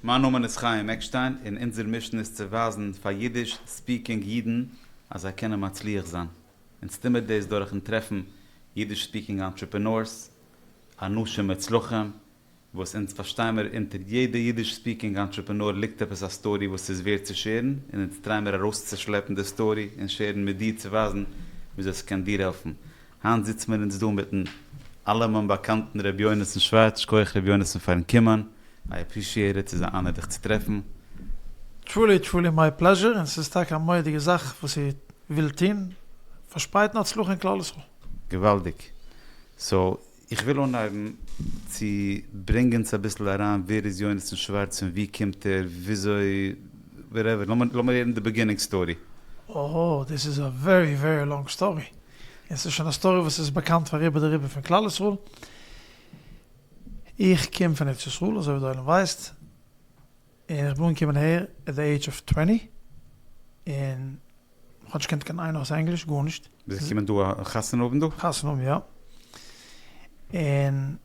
מיין נאמען איז חיים עקשטיין און אונזער mission איז צו ווייזן פאר אידיש speaking אידן אז זיי קענען מצליח זיין. אונז טוהן מיר דאס דורכן טרעפן אידיש speaking entrepreneurs, אנשים מוצלחים, וואס אונז פארשטיי מיר אונטער יעדע אידיש speaking entrepreneur ליגט עפעס א story וואס איז ווערט צו share ן, און אונז try מיר ארויסצושלעפן די story און share ן מיט דיר צו ווייזן וויאזוי ס'קען דיר העלפן. היינט זיצט מיר אונז דא מיטן אלעמען באקאנטן ר' יונתן שווארץ, שכוח ר' יונתן פארן קומען, I appreciate it, ס'איז א honor דיך צו טרעפן. Truly truly my pleasure, און ס'איז טאקע א מורא'דיגע זאך וואס איר ווילט טון, פארשפרייטן הצלחה אין כלל ישראל. געוואלדיג. So, איך וויל אנהייבן צו ברענג אונז אביסל אריין ווער איז יונתן שווארץ פון ווי קומט ער וויאזוי whatever לאמיר הערן די beginning story. אהא דאס איז א very very long story, און ס'איז שוין א story וואס איז באקאנט פאר רובא דרובא פון כלל ישראל, איך קום פון ארץ ישראל אזוי ווי די עולם ווייסט, און איך בין אנגעקומען אהער at the age of twenty, און כ'האב נישט געקענט קיין איין אות ענגליש, גארנישט. ביסט געקומען דא חתונה האבן דא? חתונה האבן יא. און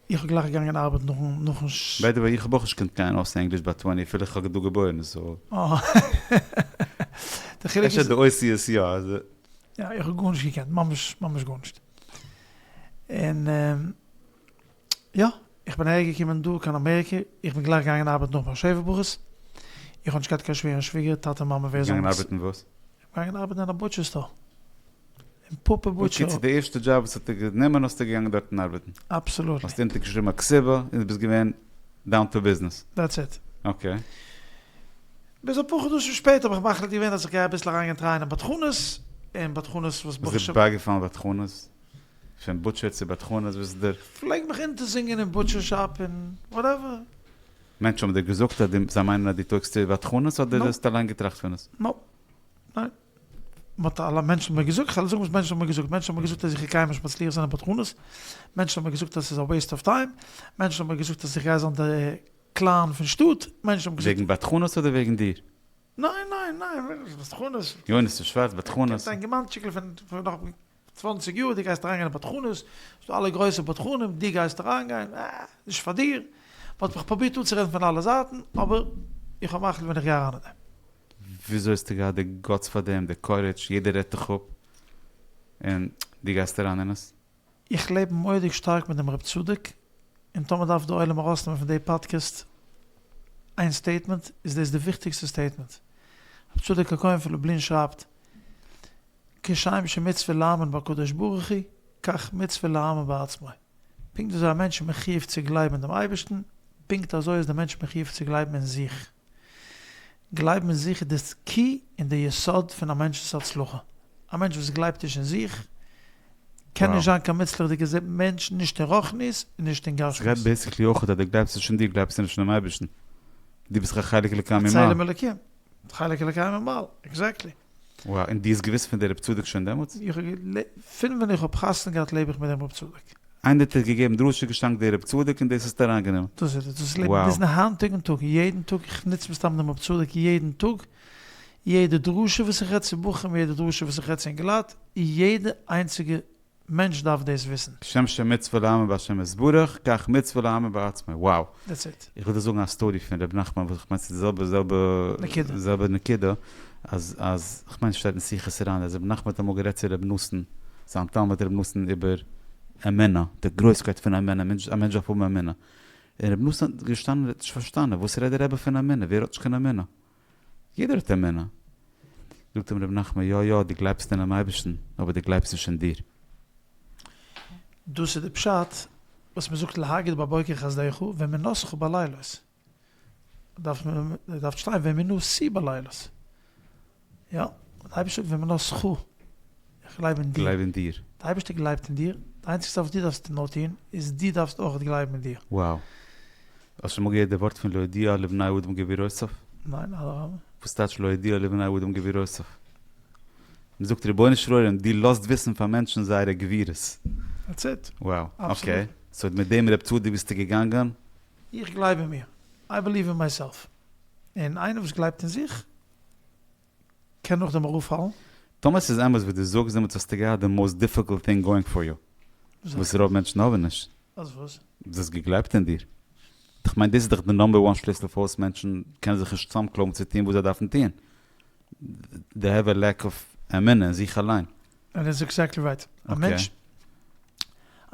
איך האב גלייך געגאנגען ארבעטן נאכן נאכן ש. By the way איך האב אויך נישט געקענט קיין אות ענגליש ביי twenty אפילו איך האב דא געבוירן so. די חילוק איז. אפשר די אותיות יא. יא איך האב גארנישט געקענט ממש ממש גארנישט. און. יא, איך בין אהער געקומען דא קיין אמעריקע, איך בין גלייך געגאנגען ארבעטן נאך מיין שבע ברכות, איך האב נישט געהאט קיין שווער און שוויגער, טאטע מאמע ווער זאל געגאנגען ארבעטן וואס? איך בין געגאנגען ארבעטן אין א butcher store, אין פאפא butcher. בקיצור די ערשטע דזשאב וואס האט דיר גענומען האסטו געגאנגען דארטן ארבעטן? Absolutely. האסט אונטערגעשריבן א כתובה און דו ביסט געווען down to business? That's it. Okay. ביז אפאר חדשים שפעטער האב איך מחליט געווען אז איך גיי אביסל אריינגיין try ען אין בדחנות, און בדחנות וואס ברוך השם. וואס איז דיר בייגעפאלן בדחנות? פון butcher צו בדחנות וואס איז דער. פלעג מיך אונטערזינגען אין butcher shop און whatever. מענטשן האבן דיר געזאגט אז זיי מיינען אז דו טויגסט צו בדחנות אדער האסטו אליין געטראכט פון עס? No. ניין. מ'האט אלע מענטשן האבן מיר געזאגט, כ'וועל זאגן וואס מענטשן האבן מיר געזאגט, מענטשן האבן מיר געזאגט אז איך גיי קיינמאל נישט מצליח זיין אין בדחנות, מענטשן האבן מיר געזאגט אז ס'איז א waste of time, מענטשן האבן מיר געזאגט אז איך גיי זיין די clown פון שטאט, מענטשן האבן געזאגט. וועגן בדחנות אדער וועגן דיר? ניין ניין ניין, בדחנות. יונתן שווארץ בדחנות. קומט א אינגערמאנטשיקל פון נאך צוואנציג יאר, דו גייסט אריינגיין אין בדחנות, ס'דא אלע גרויסע בדחנים, דו גייסט אריינגיין, אה, נישט פאר דיר. מ'האט מיך פרובירט אפצורעדן פון אלע זייטן, אבער איך האב מחליט ווען איך גיי אריין אין דעם. וויאזוי האסטו געהאט די guts פאר דעם, די courage, יעדער רעדט דיך אפ, און דו גייסט אריין אין עס? איך לעב מורא'דיג שטארק מיט דעם רב צדוק, און טאמער דארף די עולם ארויסנעמען פון די פאדקעסט איין statement, איז דאס די וויכטיגסטע statement. רב צדוק הכהן פון לובלין שרייבט, כשם שמצוה להאמין בקדוש ברוך הוא, כך מצוה להאמין בעצמו. פונקט אזוי א מענטש איז מחיוב צו גלייבן אין דעם אייבערשטן, פונקט אזוי איז דער מענטש מחיוב צו גלייבן אין זיך. גלייבן אין זיך איז די key און די יסוד פון א מענטש'נס הצלחה. א מענטש וואס גלייבט נישט אין זיך, קען נישט זיין קיין מוצלח'דיגע מענטש, נישט אין רוחניות און נישט אין גשמיות. ס'גייט basically אויך אז דו גלייבסט נישט אין דיר גלייבסטו נישט אינעם אייבערשטן. דו ביסט דאך א חלק אלוקי ממעל. צלם אלוקים. חלק אלוקי ממעל. Exactly. Wow, און דו האסט געוואוסט פון די רב צדוק שוין דעמאלטס? איך האב געלעבט, פון ווען איך האב חתונה געהאט לעב איך מיט דעם רב צדוק. איינער האט דיר געגעבן דרשה געשאנק די רב צדוק און דאס האסטו אריינגענומען? דאס איז עס, דאס לעב ביזן היינטיגן טאג, יעדן טאג, איך נוץ מסתם דעם רב צדוק יעדן טאג, יעדע דרשה וואס איך רעד צו בחורים, יעדע דרשה וואס איך רעד צו אינגעלייט, יעדע איינציגע מענטש דארף דאס וויסן. כשם שמצוה להאמין בהשם יתברך, כך מצוה להאמין בעצמו. Wow. That's it. איך וויל דיר זאגן א story פון ר' נחמן וואס איך מיין ס'איז די זעלבע זעלבע נקודה. זעלבע נקודה, אז אז כ'מיין ס'שטייט אין שיחות הר"ן אז ר' נחמן האט אמאל גערעדט צו ר' נתן, זיין תלמיד ר' נתן איבער אמונה, די גרויסקייט פון אמונה, א מענטש דארף האבן אמונה. און ר' נתן האט געשטאנען און האט נישט פארשטאנען, וואס רעדט דער רבי פון אמונה, ווער האט נישט קיין אמונה? יעדער האט אמונה. זאגט אים ר' נחמן, יא יא, דו גלייבסט אינעם אייבערשטן, אבער דו גלייבסט נישט אין דיר. דאס איז די פשט וואס מען זאגט להגיד בבוקר חסדך ואמונתך בלילות, דארף מען דארף שטיין ואמונתי בלילות, יא, דער אייבערשטער זאגט ואמונתך, איך גלייב אין דיר. גלייב אין דיר. דער אייבערשטער גלייבט אין דיר, די איינציגסטע זאך וואס דו דארפסט נאר טון, איז דו דארפסט אויך גלייבן אין דיר. Wow. האסט שוין אמאל געהערט די ווארט פון להודיע לבני אדם גבורותיו? ניין, אדרבה. וואס טייטש להודיע לבני אדם גבורותיו? מען זאגט רבונו של עולם דו לאזט וויסן פאר מענטשן זייערע גבורות. That's it. Wow. Okay. So מיט דעם רב צדוק ביסטו געגאנגען? איך גלייב אין מיר. I believe in myself. און איינער וואס גלייבט אין זיך קען נאכדעם אראפפאלן. טאמער ס'איז אמת וואס דו זאגסט דעמאלטס האסטו געהאט די most difficult thing going for you. וואס רוב מענטשן האבן נישט. אז וואס? דו האסט געגלייבט אין דיר. איך מיין דאס איז דאך די number one שליסל פארוואס מענטשן קענען זיך נישט צוזאמקלויבן צו טון וואס זיי דארפן טון. They have a lack of אמונה אין זיך אליין. That is exactly right. א מענטש,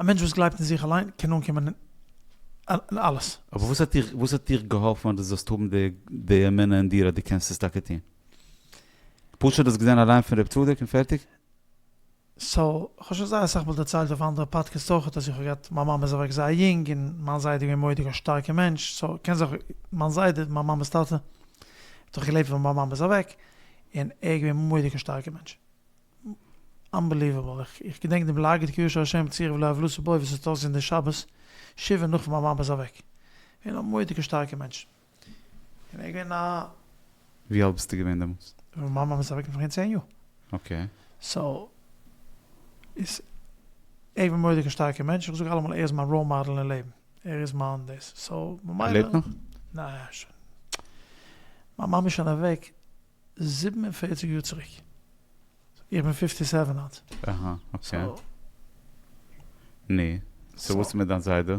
א מענטש וואס גלייבט אין זיך אליין קען אנקומען אין אלעס. אבער וואס האט דיך, וואס האט דיך געהאלפן אז דו זאלסט האבן די די אמונה אין דיר אז דו קענסט עס טאקע טון? פשוט האסט געזען אליין פון רב צדוק און פערטיג? So, כ'האב שוין זייער אסאך מאל דערציילט אויף אנדערע podcasts אויכעט אז איך האב געהאט, מיין מאמע איז אוועק זייער יונג און מיין זיידע איז געווען מורא'דיג א שטארקע מענטש, so קען זיך, מיין זיידע, מיין מאמע'ס טאטע, האט דאך געלעבט ווען מיין מאמע איז אוועק, און ער איז געווען מורא'דיג א שטארקע מענטש. Unbelievable, איך געדענק דעם להגיד כי ישר השם בצורו ולא עולתה בו וואס האט אויסגעזען די שבת שבעה נאך ווען מיין מאמע איז אוועק. געווען א מורא'דיגע שטארקע מענטש. און ער איז געווען א. ווי אלט ביסטו געווען דעמאלטס? ווען מיין מאמע איז אוועק בין איך געווען 10 יאר. Okay. So איז ער געווען מורא'דיג א שטארקע מענטש, איך זאג אלעמאל ער איז מיין role model אין לעבן, ער איז מיין דאס, so ממילא. ער לעבט נאך? ניין שוין. מיין מאמע איז שוין אוועק 47 יאר צוריק. איך בין fifty seven היינט. אהא okay. נו, so וואס איז מיט דיין זיידע?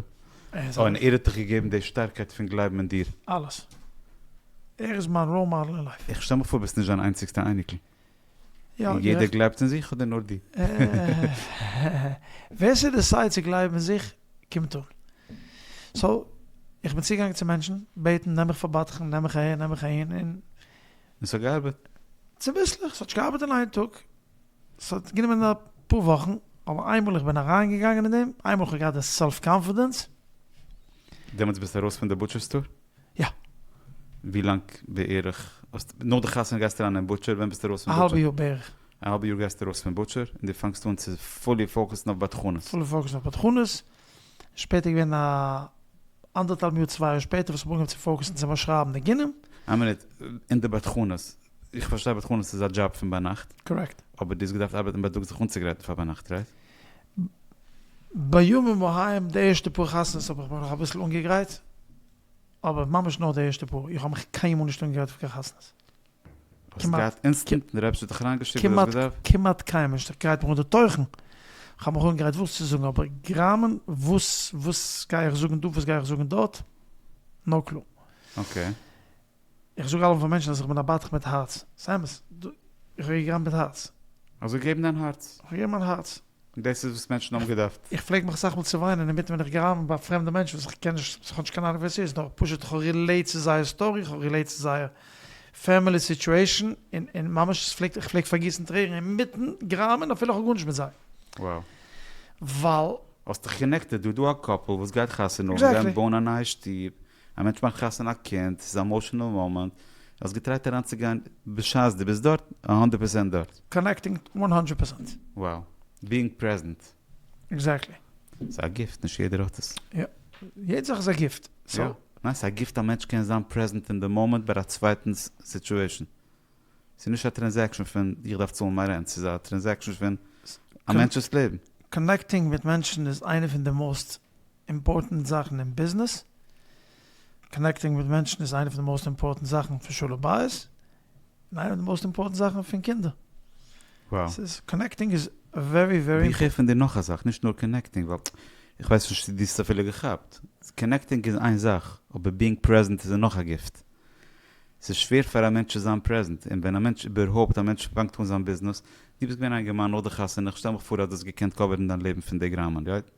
און ער האט דיך געגעבן די שטארקייט פון גלייבן אין דיר? אלעס. ער איז מיין role model אין life. איך שטעל מיך פאר ביסט נישט זיין איינציגסטע אייניקל. יא. יעדער גלייבט אין זיך אדער נאר דו? ווער ס' decide צו גלייבן אין זיך קומט אן. So, איך בין צוגעגאנגען צו מענטשן, בעטן נעם מיך פאר בדחן, נעם מיך אהער, נעם מיך אהין, און. און ס'האט געארבעט? צוביסלעך, ס'האט נישט געארבעט אין איין טאג, ס'האט גענומען אפאר וואכן, אבער איינמאל איך בין אריינגעגאנגען אין דעם, איינמאל איך האב געהאט די self confidence. דעמאלטס ביסטו ארויס פון די butcher store? יא. ווי לאנג בערך האסטו, נאך די חתונה גייסטו אריין אין butcher, ווען ביסטו ארויס פון butcher? א האלבע יאר בערך. א האלבע יאר גייסטו ארויס פון butcher, און דו פאנגסט אן צו fully focus ן אויף בדחנות. Fully focus ן אויף בדחנות, שפעטער געווען א אנדערטהאלב יאר צוויי יאר שפעטער וואס כ'האב אנגעהויבן צו focus ן צו באשרייבן ניגונים. איין מינוט, אין די בדחנות, איך פארשטיי בדחנות איז א דזשאב פון ביינאכט. Correct. אבער דו האסט געדארפט ארבעטן בייטאג זיך אנצוגרייטן פאר ביינאכט, right? בימים ההם די ערשטע פאר חתונות האב איך מיך נאך אביסל אנגעגרייט, אבער ממש נאר די ערשטע פאר, איך האב מיך קיינמאל נישט אנגעגרייט פאר קיין חתונות. האסט געהאט instant און דער אייבערשטער האט דיך אריינגעשיקט וואו דו האסט געדארפט? כמעט קיינמאל נישט, איך גרייט מיך אן די תוכן, איך האב מיך אנגעגרייט וואס צו זאגן, אבער גראמען, וואס וואס גיי איך זאגן דא, וואס גיי איך זאגן דארט, no clue. Okay. איך זאג אלעמאל פאר מענטשן אז איך בין א בדחן מיט הארץ, ס'איז אמת, איך האב געגראמט מיט הארץ. אזוי געבן דיין הארץ. איך האב געגעבן מיין הארץ. און דאס איז וואס מענטשן האבן געדארפט. איך פלעג מיך אסאך מאל צעוויינען אינמיטן ווען איך גראם ביי פרעמדע מענטשן וואס איך קען נישט, איך האב נישט קיין אהנונג ווער ס'איז, נאר פשוט איך האב relate צו זייער story, איך האב relate צו זייער family situation, און און ממש עס פלעגט, איך פלעג פארגיסן טרערן אינמיטן גראמען אפילו איך האב גארנישט מיט זיי. Wow. ווייל. האסט דיך connected, דא איז דא א couple וואס גייט חתונה האבן, גייען בויען א נייע שטוב, א מענטש מאכט חתונה א קינד, ס'איז א emotional moment, האסט געטרייט אריינצוגיין בשעת דו ביסט דארט, א הונדערט פערסענט דארט. Connecting one hundred percent. Wow. Being present. Exactly. ס'איז א gift, נישט יעדער האט עס. יא. יעדע זאך איז א gift. יא. ניין, ס'איז א gift א מענטש קען זיין present אין די מאמענט ביי א צווייטנס situation. ס'איז נישט א transaction פון איך דארף צאלן מיין rent, ס'איז א transaction פון א מענטש'ס לעבן. Connecting מיט מענטשן איז איינע פון די most important זאכן אין ביזנעס, connecting מיט מענטשן איז איינע פון די most important זאכן פון שלום בית, און איינע פון די most important זאכן פון קינדער. ס'איז connecting איז very very. איך הער פון דיר נאך א זאך, נישט נאר connecting, ווייל איך ווייס נישט צו דו האסט עס אפילו געכאפט, connecting איז איין זאך, אבער being present איז נאך א gift. ס'איז שווער פאר א מענטש צו זיין present, און ווען א מענטש, איבערהויפט א מענטש פאנגט אן זיין ביזנעס, דו ביסט געווען א אינגערמאן נאך די חתונה, איך שטעל מיך פאר אז דו האסט געקענט cover ן דיין לעבן פון די גראמען, right?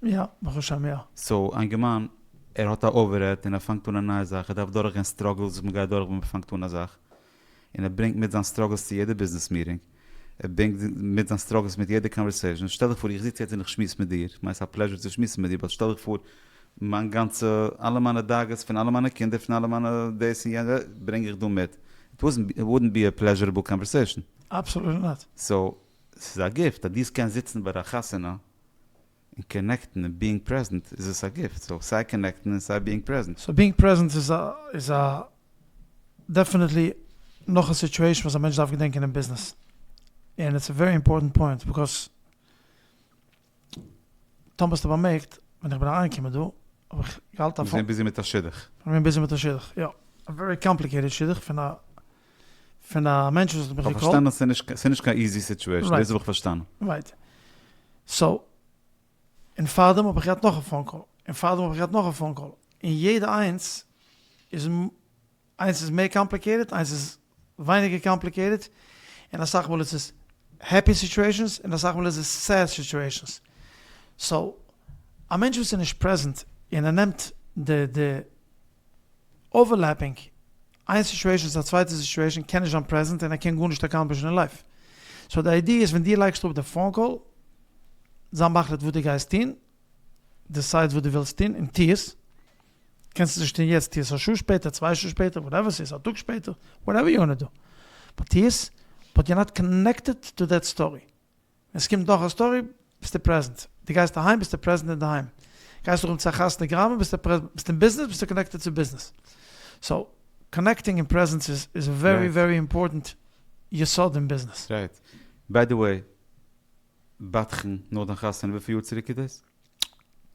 יא, ברוך השם יא. So א אינגערמאן, ער האט א overhead און ער פאנגט אן א נייע זאך, ער דארף דורכגיין struggles וואס מ'גייט דורך ווען מ'פאנגט אן א זאך, און ער ברענגט מיט זיין struggles צו יעדע ביזנעס meeting, ער ברענגט מיט זיין struggles מיט יעדע conversation, שטעל דיך פאר איך זיץ יעצט און איך שמועס מיט דיר, כ'מיין ס'איז א pleasure צו שמועסן מיט דיר, but שטעל דיך פאר מיין גאנצע, אלע מיינע דאגות פון אלע מיינע קינדער, פון אלע מיינע דאס און יענע, ברענג איך דא מיט, it wouldn't be a pleasurable conversation. Absolutely not. So, ס'איז א gift אז דו קענסט זיצן ביי א חתונה און connect ן און being present איז עס א gift, so סיי connect ן און סיי being present. So being present איז א איז א definitely נאך א situation וואס א מענטש דארף געדענקען אין ביזנעס, און it's a very important point because טאמער האסטו באמערקט ווען איך בין אריינגעקומען דא האב איך געהאלטן א phone. געווען busy מיט א שידוך. געווען busy מיט א שידוך, יא. א very complicated שידוך פון א פון א מענטש וואס האט מיך כ'האב געקאלט. פארשטאנען אז ס'איז נישט קיין easy situation, דאס האב איך פארשטאנען. Right. So, און פארדעם האב איך געהאט נאך א phone call, און פארדעם האב איך געהאט נאך א phone call. און יעדע איינס איז איינס איז מער קאמפליקעיטעד איינס איז ווייניגער קאמפליקעיטעד, און אסאך מאל איז עס העפי סיטועשאנס און אסאך מאל איז עס סעד סיטועשאנס, סאו א מענטש וואס איז נישט פרעזענט און ער נעמט די די אווערלעפינג איין סיטועשאן צו א צווייטע סיטועשאן קען נישט זיין פרעזענט און ער קען גארנישט אקאמפלישן אין לייף, סאו די איידיע איז ווען דו לייגסט אפ די פאון קאל זיי מחליט וואס דו גייסט טון, דיסייד וואס דו ווילסט טון און טו עס, קענסט עס נישט טון יעצט, טו עס א שעה שפעטער, צוויי שעה שפעטער, וואטעווער ס'איז, א טאג שפעטער, וואטעווער יו וואנט טו דו, באט טו עס, באט יור נאט קאנעקטעד טו דעט סטארי, ווען ס'קומט נאך א סטארי ביסטו פרעזענט, דו גייסט אהיים ביסטו פרעזענט אינדערהיים, גייסט ארום צו א חתונה גראמען ביסטו פרעזענט, ביסט אין ביזנעס ביסטו קאנעקטעד צו ביזנעס, סאו קאנעקטינג און פרעזענס איז איז ווערי ווערי אימפארטענט יסוד אין ביזנעס. רייט. ביי די וועי, בדחן נאך דיין חתונה וויפיל יאר צוריק איז דאס?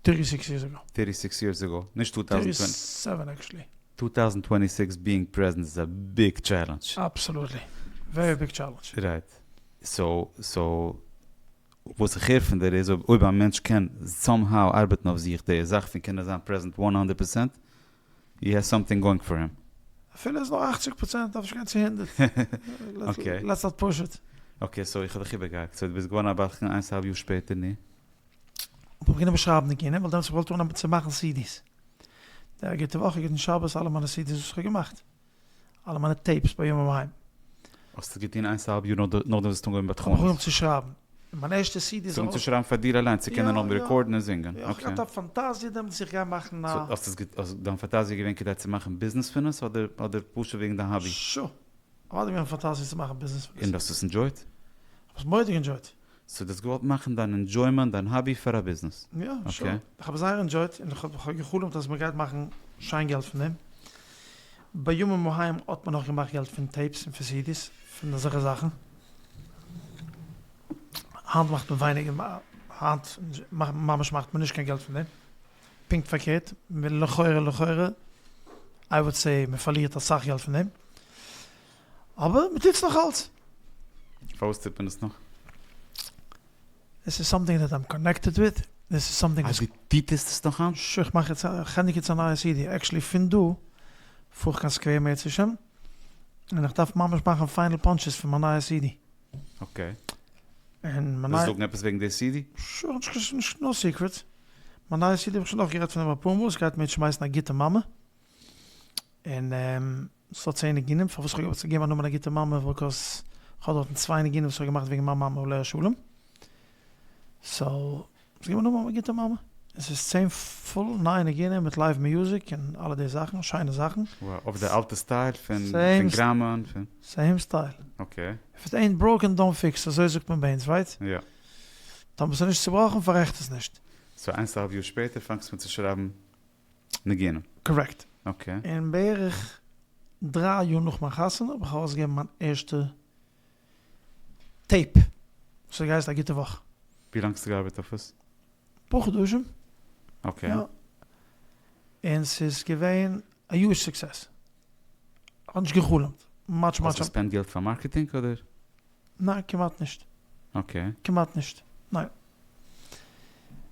טערטי סיקס יערס אגאו. טערטי סיקס יערס אגאו, נישט טו טאוזענט טערטי סעווען עקשעלי. טו טאוזענט טווענטי סיקס ביאינג פרעזענט איז א ביג טשעלענדזש. אבסאלוטלי. ווערי ביג טשעלענדזש. רייט. סאו סאו וואס איך הער פון דיר איז אויב אויב א מענטש קען סאם האו ארבעטן אויף זיך די זאך פון קענען זיין פרעזענט וואן האנדערט פערסענט, הי העז סאמטינג גאוינג פאר הים. אפילו איז נאר אכציג פראצענט דארף נישט גיין צו הונדערט. אקעי. לעטס נאט פוש איט. אקעי סאו איך האב דיך איבערגעהאקט סאו דו ביסט געווארן א בדחן איינס א האלב יאר שפעטער נו? האב איך גענומען שרייבן ניגונים ווייל דעמאלטס האב איך געוואלט אנהייבן צו מאכן סידיס. די א גוטע וואך א גוטן שבת אלע מיינע סידיס וואס איך האב געמאכט. אלע מיינע טעיפס בימים ההם. האסט עס געטון איינס א האלב יאר נאכדעם וואס האסט אנגעהויבן בדחנות? האב איך אנגעהויבן צו שרייבן. און מיין ערשטע סידי איז ארויס. אנגעהויבן צו שרייבן פאר דיר אליין צו קענען האבן רעקארדן און זינגען. יא, איך האב געהאט א פאנטאזיע דעמאלטס איך גיי מאכן א. סאו האסט עס געטון, דיין פאנטאזיע איז געווען כדי צו מאכן ביזנעס פון עס אדער אדער פשוט וועגן דיין האבי? שא. אוודאי געווען פאנטאזיע צו מאכן ביזנעס פון עס. און דו האסט עס ענדזשויט? איך האב עס מורא'דיג ענדזשויט. סאו דו האסט געוואלט מאכן דיין ענדזשוימענט, דיין האבי פאר א ביזנעס. יא, שור. איך האב עס זייער ענדזשויט און איך האב גע'חלומ'ט אז מ'גייט מאכן שיין געלט פון דעם. בימים ההם האט מען נאך געמאכט געלט פון טעיפס און פון סידיס, פון אזעלכע זאכן. היינט מאכט מען ווייניגער, היינט ממש מאכט מען נישט קיין געלט פון דעם. פונקט פארקערט, לכאורה לכאורה, איי וואלד סעי מ'פארלירט אסאך געלט פון דעם. אבער מען טוט עס נאך אלץ. פארוואס טוט מען עס נאך? דיס איז סאמטינג דעט איים קאנעקטעד וויט, דיס איז סאמטינג וואס. אז דו טוסט עס נאך היינט? שו איך מאך יעצט א, איך ענדיג יעצט א נייע סידי, עקשעלי פון דא פאר איך קיין סקווער מערצעשעם, און איך דארף ממש מאכן פיינעל פאנטשעס פון מיין נייע סידי. אקעי. און מיין ווילסט זאגן עפעס וועגן די סידי? שו, נישט נאו סיקרעט. מיין נייע סידי האב איך שוין אויך גערעדט פון דעם אפאר מאל, עס גייט מיר שמייסן א גוטע מאמע. און ס'האט צען ניגונים, פארוואס כ'האב געוואלט געבן א נאמען א גוטע מאמע ביקאוז כ'האב דארטן צוויי ניגונים וואס כ'האב געמאכט וועגן מיין מאמע עליה השלום, סאו כ'האב געגעבן א נאמען א גוטע מאמע, און ס'איז צען פול נייע ניגונים מיט לייוו מיוזיק און אלע די זאכן, שיינע זאכן. וואו, אויף די אלטע סטייל פון גראמען? סעים סטייל. אקעי. איף איט עינט בראוקען דאנט פיקס, אזוי זאגט מען ביי אונז, רייט? יא. טאמער ס'איז נישט צובראכן פאררעכט עס נישט. סאו איינס א האלב יאר שפעטער פאנגסטו אן צו שרייבן ניגונים. קארעקט. אקעי. און בערך דריי יאר נאך מיין חתונה האב איך ארויסגעגעבן מיין ערשטע טעיפ וואס האט געהייסן א גוטע וואך. ווי לאנג האסטו געארבעט אויף עס? אפאר חדשים. אקעי. יא. און ס'איז געווען א יוזש סוקסעס. כ'האב נישט גע'חלומ'ט. מאטש מאטש. האסט געספענדט געלט פאר מארקעטינג אדער? ניין כמעט נישט. אקעי. כמעט נישט. ניין.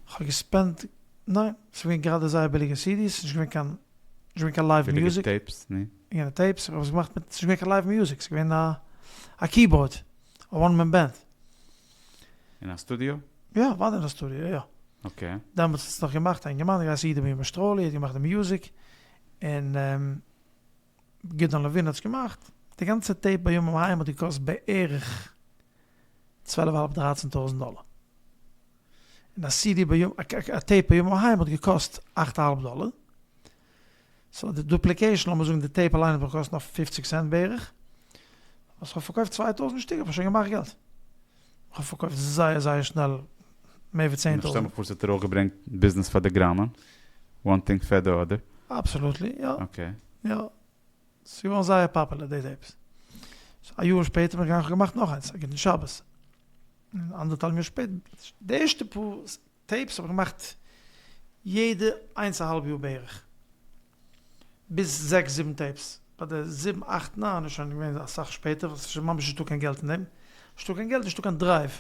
כ'האב געספענדט, ניין, ס'איז געווען גראדע זייער ביליגע סידיס, ס'איז נישט געווען קיין, נישט געווען קיין לייוו מיוזיק. ביליגע טעיפס, ני? יענע טעיפס, איך האב עס געמאכט מיט, ס'איז נישט געווען קיין לייוו מיוזיק, ס'איז געווען א א קיבארד, א וואן מען בענד. אין א סטודיאו? יא, אוודאי אין א סטודיאו, יא יא. אקעי. דעמאלטס האט עס נאך געמאכט א אינגערמאן, געהייסן יהודה בנימין שטראלי, ער האט געמאכט די מיוזיק, און גדעון לעווין האט עס געמאכט. די גאנצע טעיפ בימים ההם האט געקאסט בערך צוועלף אהאלב דרייצן טויזנט דאלער. און א סידי בימים, א טעיפ בימים ההם האט געקאסט אכט אהאלב דאלער. סאו די דופליקעישן, לאמיר זאגן די טעיפ אליין האט געקאסט נאך פופציג סענט בערך. אז כ'האב פארקויפט 2000 שטיק האב איך שוין געמאכט געלט. כ'האב פארקויפט זייער זייער שנעל מער ווי 10,000. און איך שטעל מיך פאר ס'האט דיר אויך געברענגט ביזנעס פאר די גראמען, וואן טינג פעד די אדער. אבסאלוטלי, יא. אקעי. יא. ס'איז געווארן זייער פאפולער די טעיפס. א יאר שפעטער בין איך געגאנגען כ'האב געמאכט נאך איינס, א גוטן שבת. און אנדערטהאלב יאר שפעטער, די ערשטע פאר טעיפס האב איך געמאכט יעדע איינס א האלב יאר בערך. ביז זעקס זיבן טעיפס. ביי די זיבן אכט ניין איז שוין געווען אסאך שפעטער ווייל ס'איז שוין ממש נישטא קיין געלט אין דעם. נישטא קיין געלט נישטא קיין דרייוו.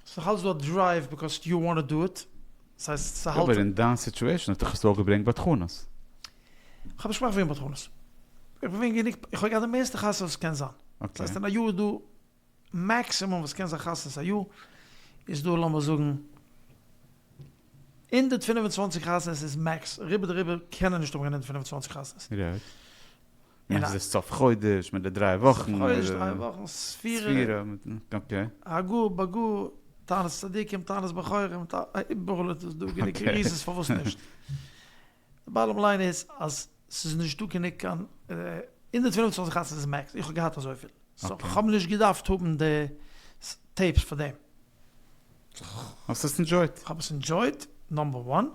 ס'איז נאך אלץ דא א דרייוו ביקאוס יו וואנט טו דו איט. ס'הייסט ס'האלט. אבער אין דיין סיטועשאן האט דיך עס אויך געברענגט בדחנות. כ'האב נישט געמאכט וועגן בדחנות. איך בין געווען גענוג, איך האב געהאט די מערסטע חתונות וואס קען זיין. אקעי. ס'הייסט אין א יאר איז דא מאקסימום וואס קען זיין חתונות א יאר איז דא לאמיר זאגן 125 חתונות איז max, רובא דרובא קענען נישט האבן קיין 125 חתונות. רייט. און עס איז סוף חודש מיט די דריי וואכן. סוף חודש, דריי וואכן, ספירה. ספירה, אקעי. הגה, בגה, תענית צדיקים, תענית בכורים, איבעראל איז דא גענוג reasons פארוואס נישט. די bottom line איז אז ס'איז נישט דא גענוג קיין, 125 חתונות איז max, איך האב געהאט אזויפיל, סאו כ'האב נישט געדארפט האבן די tapes פאר דעם. האסט עס enjoyed? כ'האב עס enjoyed, number one.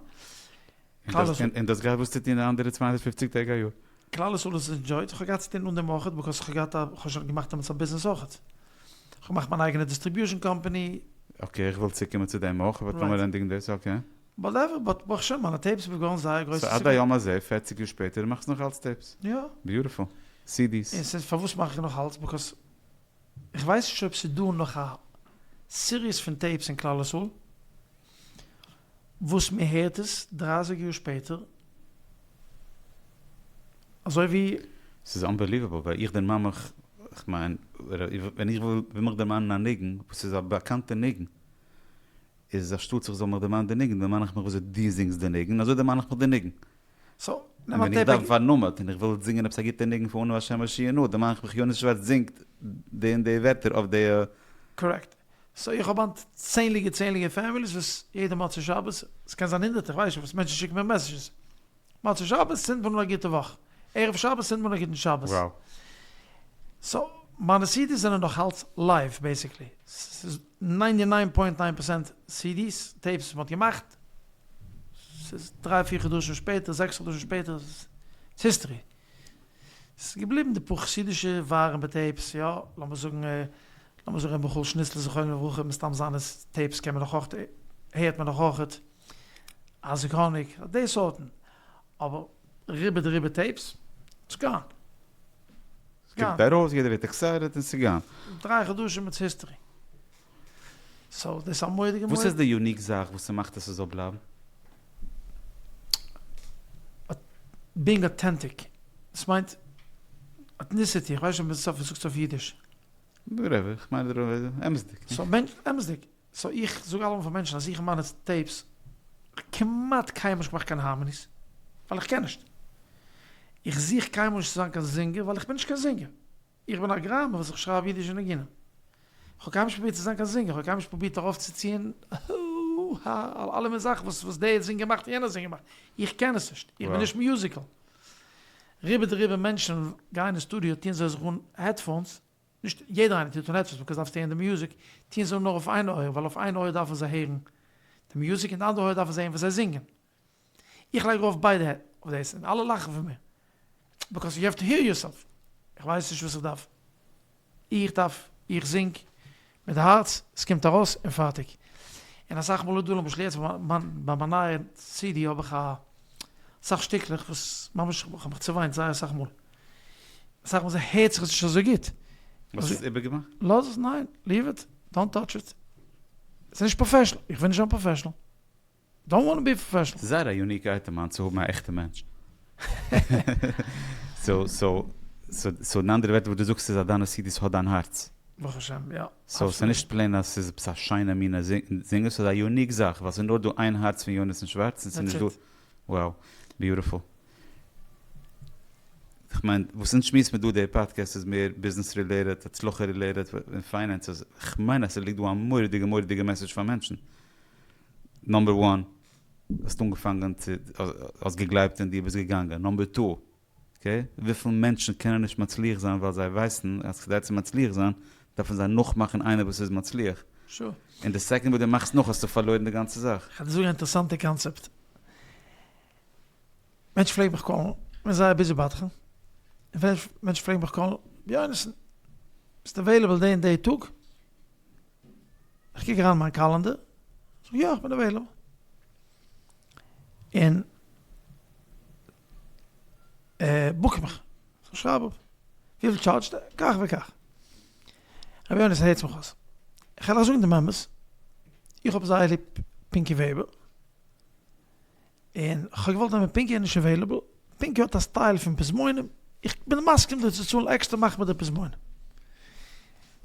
און דו האסט געהאט וואס צו טון די אנדערע 250 טעג א יאר? כלל ישראל האט עס enjoyed, איך האב געהאט צו טון אן דעם אויכעט, because איך האב געהאט א, איך האב שוין געמאכט דעמאלטס א ביזנעס אויכעט. איך האב געמאכט מיין אייגענע distribution company. okay, איך וויל צוקומען צו דעם אויך, אבער לאמיר ענדיגן דאס, okay. Whatever, but ברוך השם מיינע tapes איז געווארן זייער גרויס. So עד היום הזה, פערציג יאר שפעטער, מאכסט נאך אלץ tapes? יא. Beautiful. CDs. און ס'איז פארוואס מאך איך נאך אלץ? Because איך ווייס נישט אויב ס'איז דא נאך א series פון tapes אין כלל ישראל וואס מען הערט עס דרייסיג יאר שפעטער אזוי ווי. ס'איז unbelievable ווייל איך דערמאן מיך, כ'מיין ווען איך וויל מיך דערמאנען א ניגון וואס איז א באקאנטע ניגון, איז אנשטאטס איך זאל מיך דערמאנען די ניגון דערמאן איך מיך וויאזוי דו זינגסט די ניגון אזוי דערמאן איך מיך די ניגון. So, און ווען איך דארף פארן עמוד און איך וויל זינגען עפעס א גוטע ניגון פון אנא השם הושיעה נא, דערמאן איך מיך יונתן שווארץ זינגט די און די ווערטער אויף די. Correct. So איך האב היינט צענליגע צענליגע families וואס יעדע מוצאי שבת, ס'קען זיין הונדערטער, כ'ווייס נישט, וואס מענטשן שיקן מיר messages, מוצאי שבת צינדט מען אן א גוטע וואך, ערב שבת צינדט מען אן א גוטן שבת. Wow. So מיינע CDs זענען נאך אלץ live basically, ס'איז ninety nine point nine percent CDs, tapes וואס מ'האט געמאכט, ס'איז דריי פיר חדשים שפעטער, זעקס חדשים שפעטער, ס'איז history. ס'איז געבליבן די פאר חסידישע ווארעמע tapes, יא, לאמיר זאגן, לאמיר זאגן ר' מיכאל שניצלער זכרונו לברכה, מסתם זיינע tapes קען מען נאך אויך, הערט מען נאך אויכעט, אייזיק האניג, די סארטן, אבער רובא דרובא tapes, it's gone. ס'קומט ארויס, יעדער ווערט excited און ס'איז gone. דריי חדשים it's history. So דאס איז א מורא'דיגע וואס איז די unique זאך וואס ס'מאכט אז ס'זאל בלייבן? Being authentic. דאס מיינט authenticity, איך ווייס נישט אויב מ'זאגט עס אויף אידיש. Whatever, איך מיין אמת'דיג. So מענטש, אמת'דיג. So איך זאג אלעמאל פאר מענטשן אז איך מיינע tapes כמעט קיינמאל נישט געמאכט קיין harmonies, ווייל איך קען נישט. איך זוך קיינמאל נישט צו זיין קיין זינגער ווייל איך בין נישט קיין זינגער. איך בין א גראמער וואס איך שרייב אידישע ניגונים. איך האב קיינמאל נישט פרובירט צו זיין קיין זינגער, איך האב קיינמאל נישט פרובירט ארויפצוציען הו הא אלע מין זאכן וואס וואס דער זינגער מאכט און יענער זינגער מאכט. איך קען עס נישט, איך בין נישט musical. רובא דרובא מענטשן גייען אין סטודיאו טוען זיי זיך אן headphones, נישט יעדער איינער טוט אן headphones because דארפסט הערן די מוזיק, טוען זיי אן נאר אויף איין אויער ווייל אויף איין אויער דארפן זיי הערן די מוזיק און די אנדערע אויער דארפן זיי הערן וואס זיי זינגען. איך לייג ארויף ביידע אויף דאס און אלע לאכן פון מיר because you have to hear yourself, איך ווייס נישט וואס איך דארף, איך דארף, איך זינג מיט די הארץ, עס קומט ארויס און פארטיג. און אסאך מאל איז דא למשל יעצט ביי מיין נייע סידי האב איך אסאך שטיקלעך וואס ממש איך האב מיך צעוויינט זייער אסאך מאל, אסאך מאל הערט זיך עס נישט אזוי גוט. האסט עס איבערגעמאכט? לאז עס, ניין, leave it, don't touch it, עס איז נישט professional, איך וויל נישט זיין professional. Don't wanna be professional. ס'איז זייער א unique item היינט צו האבן א עכטע מענטש. So so so אין אנדערע ווערטער וואס דו זאגסט איז אז דיינע CDs האט דיין הארץ. ברוך השם יא. So ס'איז נישט plain אז ס'איז עפעס א שיינע מינע זינגער, ס'איז א unique זאך ווייל ס'איז נאר דא איין הארץ פון יונתן שווארץ און ס'איז נישט דא. Wow. Beautiful. כ'מיין וואס אונז שמועסט מיר דא די פאדקעסט איז מער ביזנעס related, הצלחה related, און finances. כ'מיין אז ס'ליגט דא א מורא'דיגע מורא'דיגע message פאר מענטשן. Number one, האסט אנגעפאנגען צו, האסט געגלייבט אין דיר, ביסט געגאנגען. Number two, okay, וויפיל מענטשן קענען נישט מצליח זיין ווייל זיי ווייסן אז כדי צו מצליח זיין דארפן זיי נאכמאכן איינער וואס איז מצליח. Sure. און די second וואס דו מאכסט נאך האסטו פארלוירן די גאנצע זאך. כ'וועל דיר זאגן א אינטערעסאנטע קאנצעפט. מענטשן פלעגן מיך call ן, כ'בין זייער busy בדחן, און מענטשן פלעגן מיך call ן, יונתן, ביסט available די און די טאג? איך קוק אריין אין מיין calendar, זאג איך יא איך בין available. און book מיך, איך שרייב אפ, וויפיל טשארדזשט ער? כך וכך. רבי יונתן הערטס מיך אויס, איך וועל אייך זאגן דעם אמת, איך האב זייער ליב פינקי וועבער. און כ'האב געוואלט נעמען פינקי איז נישט עוועילעבל, פינקי האט א סטייל פון פזמונים, איך בין מסכים דיר צו צאלן עקסטער מאך מיר די פזמונים.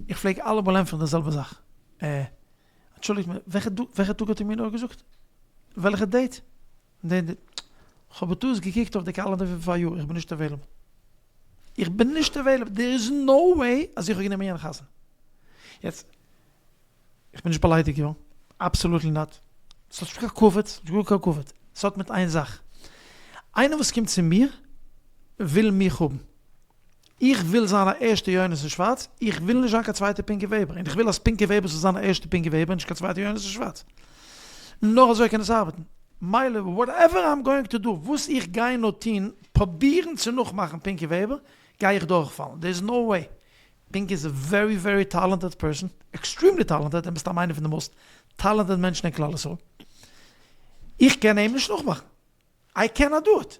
איך פלעג אלעמאל ענטפערן די זעלבע זאך, אה, אנטשולדיגט מיר, וועלכע טאג האט איר מיר נאר געזאגט? וועלכע דעיט? כ'האב בטעות געקוקט אויף די קאלענדער פון פאריאר, איך בין נישט עוועילעבל. איך בין נישט עוועילעבל, דער איז נאו וועי אז איך האב גענומען יענע חזן. יעצט, איך בין נישט באליידיגט געווארן, אבסאלוטלי נאט. ס'האט נישט מיט קיין כבוד, ס'האט נישט גאר קיין כבוד. ס'האט מיט איין זאך. איינער וואס קומט צו מיר, וויל מיך האבן. איך וויל זיין א ערשטע יונתן שווארץ, איך וויל נישט זיין קיין צווייטע פינקי וועבער, און איך וויל אז פינקי וועבער זאל זיין א ערשטע פינקי וועבער און נישט קיין צווייטע יונתן שווארץ. נאר אזוי קען עס ארבעטן. מילא וואטעווער איים גאוינג טו דו, וואס איך גיי נאר טון, פרובירן צו נאכמאכן פינקי וועבער, גיי איך דורכפאלן, דער איז נאו וועי. פינקי איז א ווערי ווערי טאלענטעד פערסאן, עקסטרימלי טאלענטעד, און מסתם איינער פון די מאסט טאלענטעד מענטשן אין כלל ישראל. איך קען אים נישט נאכמאכן. איי קענאט דו איט.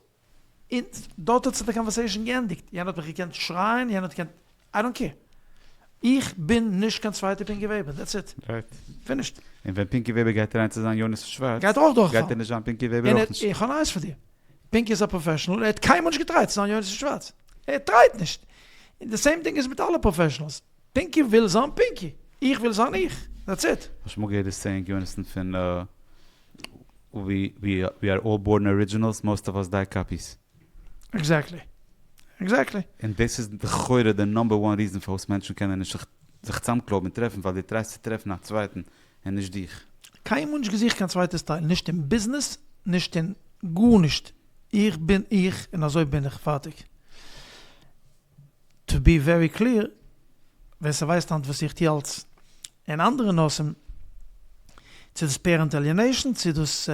און דארט האט זיך די קאנווערסעישאן געענדיגט, יענער האט מיך געקענט שרייען, יענער האט געקענט, איי דאנט קעיר, איך בין נישט קיין צווייטער פינקי וועבער, דעטס איט, פינישט. און ווען פינקי וועבער גייט אריין צו זיין יונתן שווארץ, גייט ער אויך דורכפאלן, גייט ער נישט זיין פינקי וועבער אויך נישט. און איך האב נייעס פאר דיר, פינקי איז א פראפעשענעל, ער האט קיינמאל נישט געטרייט צו זיין יונתן שווארץ, ער טרייט נישט, און די סעים טינג איז מיט אלע פראפעשענעלס, פינקי וויל זיין פינקי, איך וויל זיין איך, דעטס איט. האסט שוין אמאל געהערט די סעיאינג יונתן פון ווי אר אלל בארן ארידזשינעלס, מאסט אוו אס דיי קאפיס. עקזעקטלי. עקזעקטלי. און דאס איז לכאורה די נאמבער וואן ריזען פארוואס מענטשן קענען נישט זיך צאמקלויבן און טרעפן ווייל דו טרייסט צו טרעפן א צווייטן און נישט דיך. קיינמאל נישט געזוכט קיין צווייטע סטייל, נישט אין ביזנעס, נישט אין גארנישט, איך בין איך און אזוי בין איך, פארטיג. טו בי ווערי קלעיר, ווער ס'ווייסט היינט וואס איך טו אלס אין אנדערע נושאים, צו דאס פערענט עליענעישן, צו דאס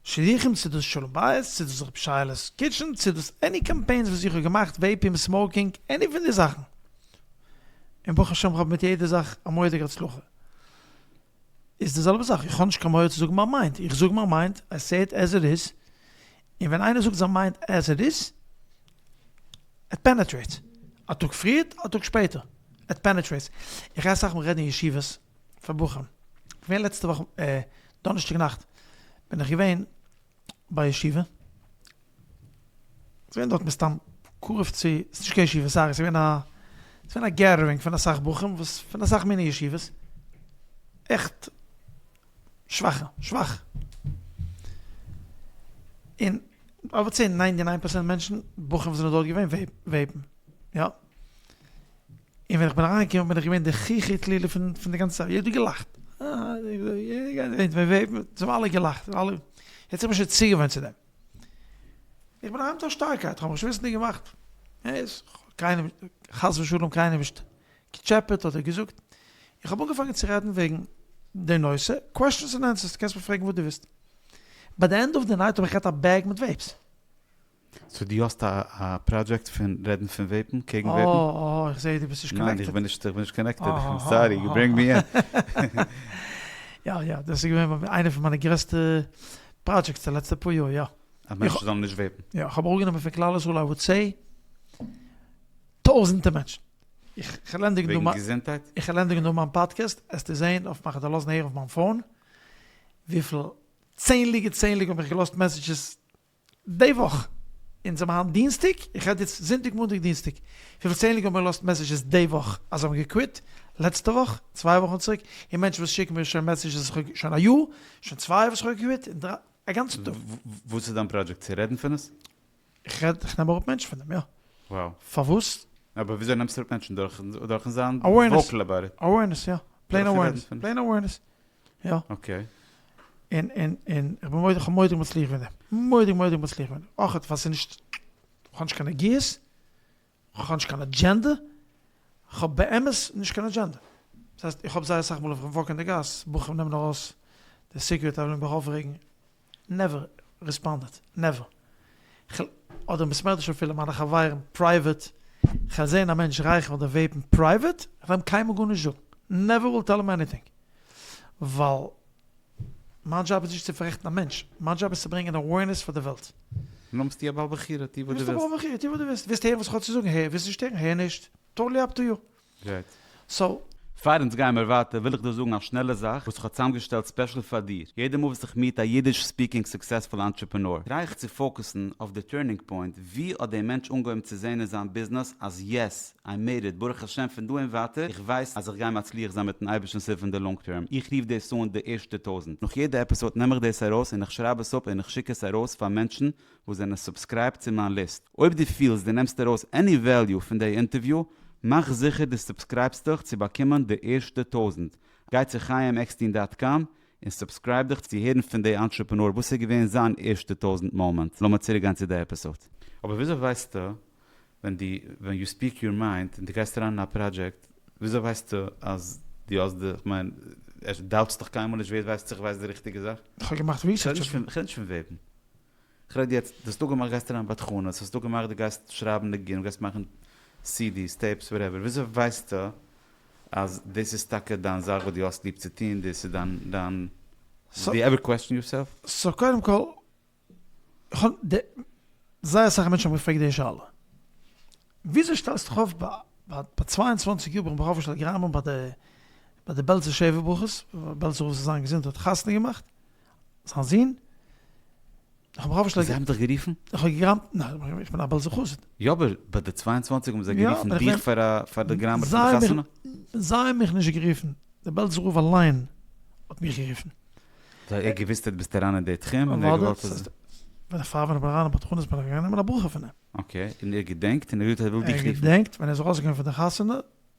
שידוכים, צו דאס שלום בית, צו דאס ר' שייעלע'ס קיטשען, צו דאס עני קאמפיינס וואס איך האב געמאכט, וועיפינג, סמאוקינג, עני פון די זאכן, און ברוך השם כ'האב מיט יעדע זאך א מורא'דיגע הצלחה, איז די זעלבע זאך, איך האב נישט קיין מורא צו זאגן מיין מיינד, איך זאג מיין מיינד, איי סעי איט עז איט איז, און ווען איינער זאגט זיין מיינד עז איט איז, איט פענעטרעיטס. א טאג פריער, א טאג שפעטער. איט פענעטרעיטס. איך גיי אסאך מאל רעדן אין ישיבות פאר בחורים. געווען לעצטע וואך דאנערשטאג נאכט בין איך געווען ביי ישיבה. ס'געווען דארט מסתם קרוב צו, ס'איז נישט קיין ישיבה סארי, ס'געווען א, ס'געווען א געדערינג פון אסאך בחורים וואס פון אסאך מיני ישיבות. עכט שוואכע, שוואך. און איי וואלד סעי ניינטי ניין פערסענט מענטשן, בחורים וואס זענען דארט געווען, וועיפן. יא. און ווען איך בין אריינגעקומען בין איך געווען די חוכא ואטלולא פון פון די גאנצע זאך. יעדער האט געלאכט. זיי האבן אלע געלאכט. אלע. יעצט איך בין שוין צוגעוואוינט צו דעם. איך בין אריין מיט א שטארקייט. כ'האב מיך נישט וויסנדיג געמאכט. קיינעם, חס ושלום קיינעם נישט געטשעפעט אדער געזאגט. איך האב אנגעפאנגען צו רעדן וועגן די נושא, קוועסטשענס און ענסערס, דו קענסט מיר פרעגן וואס דו ווילסט. ביי די ענד אוו די נייט האב איך געהאט א בעג מיט וועיפס. סאו דו האסט א פראדזשעקט פון רעדן פון וועיפן, קעגן וועיפן? אה, איך זעה דו ביסט נישט קאנעקטעד. ניין, איך בין נישט, איך בין נישט קאנעקטעד, סארי, יו ברענג מי אין. יא יא, דאס איז געווען איינע פון מיינע גרעסטע פראדזשעקטס די לעצטע פאר יאר, יא. אז מענטשן זאלן נישט וועיפן. יא, איך האב אראפגענומען פון כלל ישראל איי וואלד סעי טויזענטער מענטשן. איך וועל ענדיגן דא וועגן געזונטהייט? איך וועל ענדיגן דא מיין פאדקעסט, עסטו זעהן אויף מיין, כ'וועל דיר לאזן הערן אויף מיין פאון, וויפיל צענליגע צענליגע האבן מיך געלאזט מעסעדזשעס די וואך, אונז האבן היינט דינסטאג, איך רעד יעצט זונטאג מאנטאג דינסטאג, וויפיל צענליגע האבן מיר געלאזט מעסעדזשעס די וואך אז זיי האבן געקוויט, לעצטע וואך, צוויי וואכן צוריק, און מענטשן וואס שיקן מיר שוין מעסעדזשעס איך האב שוין א יאר, שוין צוויי וואס איך האב געקוויט, און דריי, א גאנצן טאג. וואס איז דיין פראדזשעקט? צו רעדן פון עס? איך רעד, איך נעם אראפ מענטשן פון דעם, יא. וואו. פארוואס? אבער וויאזוי נעמסטו אראפ מענטשן? דורכן זיין וואוקעל אבאוט איט? אווערנעס, יא. פלעין אווערנעס. פלעין אווערנעס. יא. אקעי. און, און, און, איך בין מורא'דיג, איך האב מורא'דיג מצליח געווען דעם. מורא'דיג, מורא'דיג מצליח געווען. אויך ווייל ס'איז נישט, איך האב נישט קיין נגיעות, איך האב נישט קיין אדזשענדע, איך האב באמת נישט קיין אדזשענדע. דאס הייסט, איך האב זייער אסאך מאל אויף וואק אין די גאס, בחורים נעמען ארויס די סיגרעט, זיי ווילן מיך אויפרעגן, נעווער ריספאנדעד, נעווער. כ'על, אדער אין בית מדרש אפילו מיינע חברים פרייוועט, כ'על זעהן א מענטש רייכערן אדער וועיפן פרייוועט, כ'וועל אים קיינמאל גארנישט זאגן, נעווער וויל טעל אים עניטינג. ווייל מיין דזשאב איז נישט צו פאררעכטן א מענטש, מיין דזשאב איז צו ברענגען אווערנעס פאר די וועלט. נו ביסטו א בעל בחירה, טו וואס דו ביסט א ווילסט. בעל בחירה, טו וואס דו ווילסט. ווילסט הערן וואס כ'האב צו זאגן, הער, ווילסט נישט הערן, הער נישט. טאטלי אפ טו יו. רייט. סאו. פאר אונז גיימער ווייטער וויל איך דיר זאגן א שנעלע זאך וואס איך האב צוזאמגעשטעלט special פאר דיר, יעדע מאל וואס איך meet א אידיש speaking successful entrepreneur try איך צו focus ן אויף די turning point, ווי האט דער מענטש אנגעהויבן צו זען אין זיין ביזנעס אז yes, I made it, ברוך השם פון דא און ווייטער, איך ווייס אז איך גיי מצליח זיין מיטן אייבערשטנ'ס הילף אין די long term, איך רוף דאס אן די ערשטע טויזענט. נאך יעדע episode נעם איך דאס ארויס און איך שרייב עס אפ און איך שיק עס ארויס פאר מענטשן וואס זענען subscribed צו מיין ליסט. אויב דו פילסט דו נעמסט ארויס any value פון די אינטערוויו, מאך זיכער דו subscribe סט דיך צו באקומען די ערשטע טויזענט. גיי צו חיים עקסטין dot com און subscribe דיך צו הערן פון די entrepreneur וואס איז געווען זיין ערשטע טויזענט moment. לאמיר צוריק גיין צו די episode. אבער וויאזוי ווייסטו ווען דו ווען you speak your mind און דו גייסט אריין אין א פראדזשעקט וויאזוי ווייסטו אז דו האסט די כ'מיין doubt סט דיך קיינמאל נישט ווער ווייסט צו כ'ווייס די ריכטיגע זאך? כ'האב געמאכט research אויף דעם. כ'רעד נישט פון וועבן. כ'רעד יעצט דו האסט אפגעמאכט גייסט אריין בדחנות האסט אפגעמאכט דו גייסט שרייבן ניגונים גייסט מאכן CDs tapes whatever וויאזוי ווייסטו אז דאס איז טאקע דיין זאך וואס דו האסט ליב צו טון דאס איז דיין דיין do you ever question yourself? so קודם כל איך האב די זייער אסאך מענטשן האבן געפרעגט די שאלה, וויאזוי שטעלסטו דיך אויף ביי 22 יאר בין איך מיך אויפגעשטעלט גראמען ביי די ביי די בעלזע שבע ברכות, בעלזער רב זאל זיין געזונט האט חתונה געמאכט זיין זון, איך האב מיך אויפגעשטעלט. זיי האבן דיך גערופן? איך האב געגראמט, ניין איך בין א בעלזער חסיד. יא אבער ביי די 22 האבן זיי גערופן דיך פאר א פאר די גראמער פון די חתונה? זיי האבן מיך נישט גערופן, די בעלזער רב אליין האט מיך גערופן. זיי ער געוויסט אז דו ביסט אריין אין די תחום און ער געוואלט אז. ווען איך פאר ווען איך בין אריין אין בדחנות בין איך געגאנגען נעמען א ברכה פון אים. okay, און ער געדענקט און ער האט געזאגט ער וויל דיך רופן. ער געדענקט ווען ער איז ארויסגעגאנגען פון די חתונה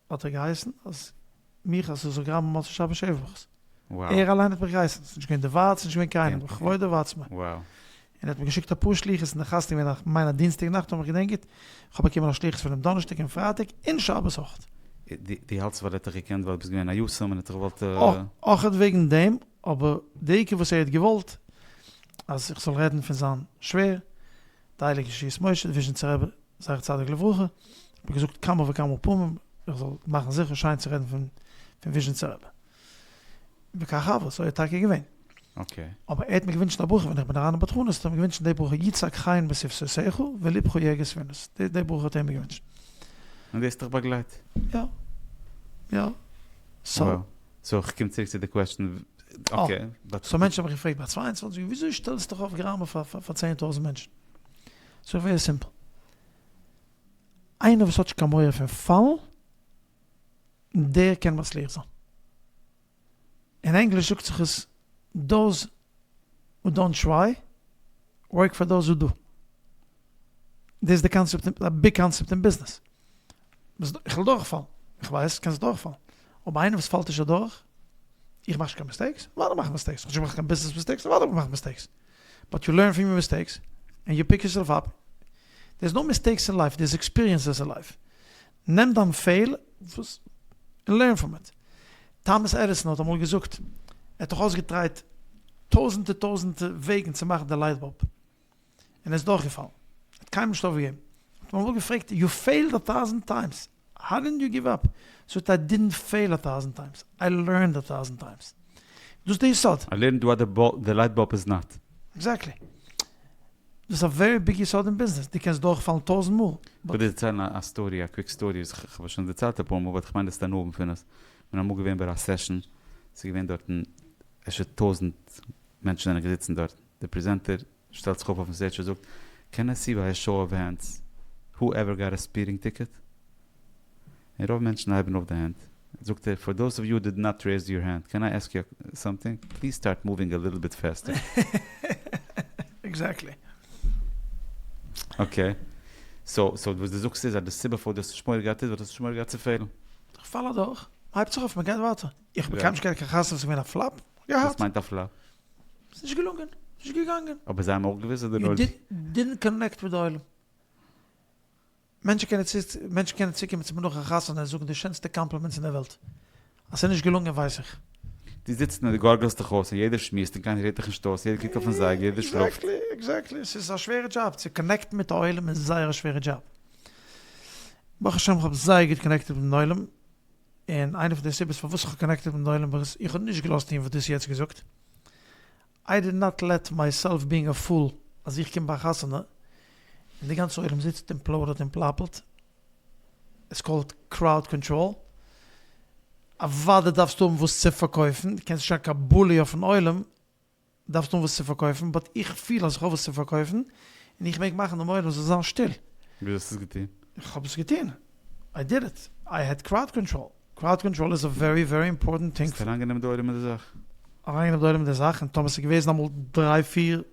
האט ער געהייסן אז מיך אז איך זאל גראמען מוצאי שבת שבע ברכות. ער אליין האט מיך געהייסן, ס'איז נישט געווען די ועד, ס'איז נישט געווען קיינער, בכבודו ובעצמו. און ער האט מיר געשיקט אפאר שליחות און די חתונה איז געווען כ'מיין א דינסטאג נאכט אויב איך געדענק גוט, איך האב באקומען א שליחות פון אים דאנערשטאג און פרייטאג און שבת אויך. דו האלטסט ווייל ער האט דיך געקענט ווייל דו ביסט געווען א יתום און ער האט דיך געוואלט. אויך וועגן דעם, אבער די עיקר וואס ער האט געוואלט אז איך זאל רעדן פון זיין שווער, די הייליגע ישועות משה, די וויזשניצער רבי זכר צדיק לברכה, האט מיר געזאגט כמה וכמה פעמים איך זאל מאכן זיכער שיין צו רעדן פון וויזשניצער רבי. וכך הוה, אזוי איז טאקע געווען. אבער ער האט מיר געווינטשן א ברכה ווען איך בין אריין אין בדחנות האט ער מיר געווינטשן די ברכה יצעק חן בשפתותיך ולבך יהגה תבונות, די ברכה האט ער מיר געווינטשן. און דאס האט דיך באגלייט? יא. יא. סאו. סאו איך קום צוריק צו די question, okay. so מענטשן האבן מיך געפרעגט ביי 22 יאר וויאזוי שטעלסטו דיך אויף גראמען פאר 10,000 מענטשן? זאג איך very simple. איינער וואס האט נישט קיין מורא פון פאלן, דער קען מצליח זיין. אין ענגליש זאגט זיך עס those who don't try work for those who do. דאס איז די קאנצעפט, א big concept אין ביזנעס. איך וועל דורכפאלן, איך ווייס קענסט דורכפאלן, אבער איינער וואס פאלט נישט אדורך, איך מאך נישט קיין mistakes, אוודאי מאך איך mistakes, איך האב נישט געמאכט קיין ביזנעס mistakes, אוודאי האב איך געמאכט mistakes, but you learn from your mistakes, and you pick yourself up, there איז no mistakes אין life, there איז experiences אין life, נעם דיין fail און learn from it. טאמעס עדיסאן האט אמאל געזאגט, ער האט דאך אויסגע try ט טויזענטער טויזענטער וועגן צו מאכן די light bulb, און ער איז דורכגעפאלן, ער האט קיינמאל נישט אויפגעגעבן, האט מען אמאל געפרעגט, you failed a thousand times, how didn't you give up? זאגט ער, I didn't fail a thousand times, I learned a thousand times. דאס איז די יסוד. I learned what the light bulb is not. Exactly. דאס איז א very big יסוד אין ביזנעס, דו קענסט דורכפאלן טויזנט מאל, כ'וועל דיר דערציילן א story, א quick story, וואס כ'האב שוין דערציילט אפאר מאל, but כ'מיין דו וועסט הנאה האבן פון עס. כ'בין אמאל געווען ביי א session, ס'איז געווען דארטן אפשר טויזנט מענטשן זענען געזיצן דארט, דער presenter שטעלט זיך אויף אויפן stage און זאגט, can I see by a show of hands who ever got a speeding ticket? און רוב מענטשן הייבן אויף די הענט, זאגט ער, for those of you did not raise your hand, can I ask you something? Please start moving a little bit faster. Exactly. Okay. So, so וואס דו זאגסט איז אז די סיבה פארוואס דו האסט נישט מורא געהאט איז ווייל דו האסט נישט מורא געהאט צו fail ן. איך פאל אדורך, מ'הייבט זיך אויף, מ'גייט ווייטער. איך האב קיינמאל נישט געהאט קיין חתונה וואס איז געווען א flop. געהאט. וואס מיינט א flop? ס'איז נישט געלונגען. ס'איז נישט געגאנגען. אבער זיי האבן אויך געוואוסט אדער נאר. You didn't connect מיט די עולם. מענטשן קענען מענטשן קענען צוקומען צו מיר נאך א חתונה און זאגן די שענסטע compliments אין דער וועלט. אז ס'איז נישט געלונגען ווייס איך. דו זיצט און דו גארגלסט דיך אויס און יעדער שמועסט און קיינער הערט דיך נישט אויס, יעדער קוקט אויפן זייגער, יעדער שלאפט. Exactly, exactly. ס'איז א שווערע דזשאב. צו connect ן מיט א עולם איז זייער א שווערע דזשאב. ברוך השם כ'האב זייער גוט connected מיטן עולם. און איינע פון די סיבות פארוואס איך האב connected מיטן עולם איז איך האב נישט געלאזט טון וואס דו האסט יעצט געזאגט. I did not let myself being a fool אז איך קום ביי א חתונה און די גאנצע עולם זיצט און פלוידערט און פלאפעלט, it's called crowd control. אוודאי דארפסטו האבן וואס צו פארקויפן, דו קענסט נישט זיין קיין בולי אויפן עולם, דארפסט האבן וואס צו פארקויפן, באט איך פיל אז איך האב וואס צו פארקויפן, און איך מעג מאכן דעם עולם זאל זיין שטיל. וויאזוי האסטו עס געטון? איך האב עס געטון. איי דיד איט. איי העד קראוד קאנטראל. קראוד קאנטראל איז א ווערי ווערי אימפארטענט טינג. האסט אריינגענומען די עולם אין די זאך? אריינגענומען די עולם אין די זאך, און טאמער ס'איז געוועזן אמאל דריי פיר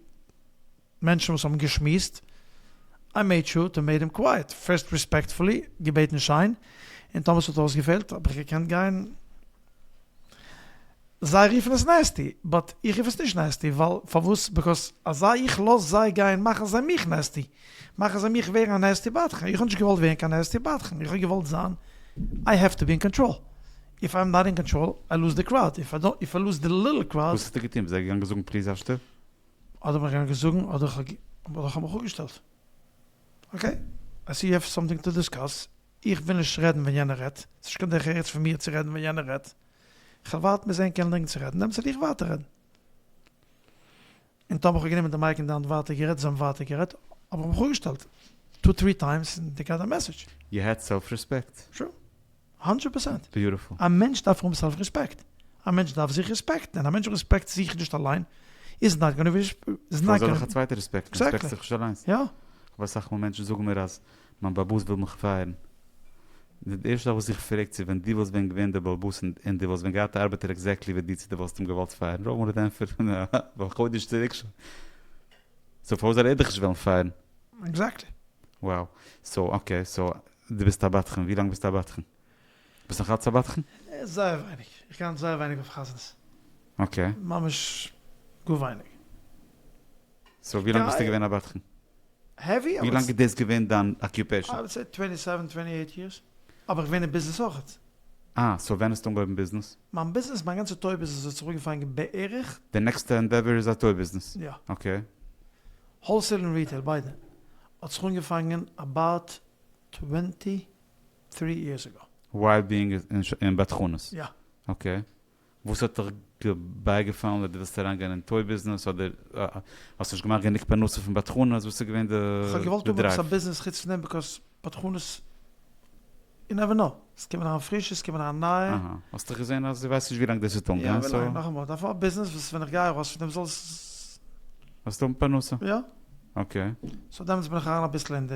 מענטשן וואס האבן געשמועסט, איי מעיד שור טו מעיד דעם קווייעט, פירסט רעספעקטפולי, געבעטן שיין, און טאמער ס'האט אויסגעפעלט האב איך געקענט גיין. זיי רופן עס נעסטי, באט איך רוף עס נישט נעסטי, ווייל פארוואס? ביקאוס אזוי איך לאז זיי גיין מאכן זיי מיך נעסטי, מאכן זיי מיך ווערן א נעסטי בדחן, איך האב נישט געוואלט ווערן קיין נעסטי בדחן, איך האב געוואלט זיין, איי העוו טו בי אין קאנטראל, איף איים נאט אין קאנטראל איי לוז די קראוד, איף איי דאנט, איף איי לוז די ליטל קראוד. וואס האסטו געטון? ביסט זיי געגאנגען זאגן פליז זיי שטיל? אדער בין איך געגאנגען זאגן אדער איך האב מיך אפגעשטעלט. אקעי, איי סי יו העוו סאמטינג טו דיסקאס, איך וויל נישט רעדן ווען יענער רעדט, ס'איז נישט קיין דרך ארץ פון מיר צו רעדן ווען יענער רעדט, כ'וועל ווארטן ביז ענק ענדיגן צו רעדן, דעמאלטס וועל איך ווייטער רעדן. און טאמער כ'האב גענומען די מייק אין די האנט ווייטער גערעדט, זיי האבן ווייטער גערעדט, האב איך מיך אפגעשטעלט טו טרי טיימס און דעי גאט די מעסעדזש. יו העד סעלף רעספעקט. שור. הונדרעט פערסענט. ביוטיפול. א מענטש דארף האבן סעלף רעספעקט. א מענטש דארף זיך רעספעקטן, און א מענטש וואס רעספעקט זיך נישט אליין איז נאט גאנא בי, איז נאט פארוואס זאל גאנא. דיך א צווייטער רעספעקטן? רעספעקט זיך נישט אליינס. יא. אבער אסאך מאל מענטשן זאגן מיר אז מיין בעל הבית וויל מיך פייערן. די ערשטע זאך וואס איך פרעג צו ווען דו וואלסט ווען געווען דער בעל הבית און דו וואלסט ווען געהאט א ארבעטער עקזעקטלי ווי דו צו דו וואלסט אים געוואלט פייערן? רוב מאל איז די ענטפער א חודש צוריק שוין. סאו פארוואס זאל ער דיך נישט וועלן פייערן? עקזעקטלי. Wow. סאו אקעי, סאו דו ביסט א בדחן, ווי לאנג ביסטו א בדחן? ביסט נאך אלץ א בדחן? זייער ווייניג, איך גיי היינט זייער ווייניג אויף חתונות. אקעי. ממש גאר ווייניג. סאו ווי לאנג ביסטו געווען א בדחן? העווי? ווי לאנג איז דאס געווען דיין אקיופעישאן? איי וואלד סעי טווענטי סעווען טווענטי עיט יערס. אבער איך געווען אין ביזנעס אויכעט. אה, סאו ווען האסטו אנגעהויבן ביזנעס? מיין ביזנעס, מיין גאנצע טוי ביזנעס האט זיך אנגעפאנגען בערך. די נעקסטע ענדעווער איז א טוי ביזנעס? יא. אקעי. האלסעיל און ריטעיל ביידע האט זיך אנגעפאנגען אבאוט טווענטי טרי יערס אגאו. ווייל ביאינג אין בדחנות? יא. אקעי. וואס האט דיך בייגעפאלן אז דו ווילסט אריינגיין אין טוי ביזנעס אדער האסט נישט געמאכט גענוג פרנסה פון בדחנות וואס איז געווען די דרייוו? כ'האב געוואלט האבן עפעס א ביזנעס חוץ פון דעם ביקאוס בדחנות יו נעווער נאו, עס קומען אריין פרישע עס קומען אריין נייע. אהא, האסט דאך געזען אז דו ווייסט נישט ווי לאנג דאס וועט אנגיין סאו. יא ווילאנג נאכאמאל דארף האבן א ביזנעס וואס ווען איך גיי ארויס פון דעם זאל עס. זאלסט האבן פרנסה. יא. אקעי. סאו דעמאלטס בין איך אריין אביסל אין די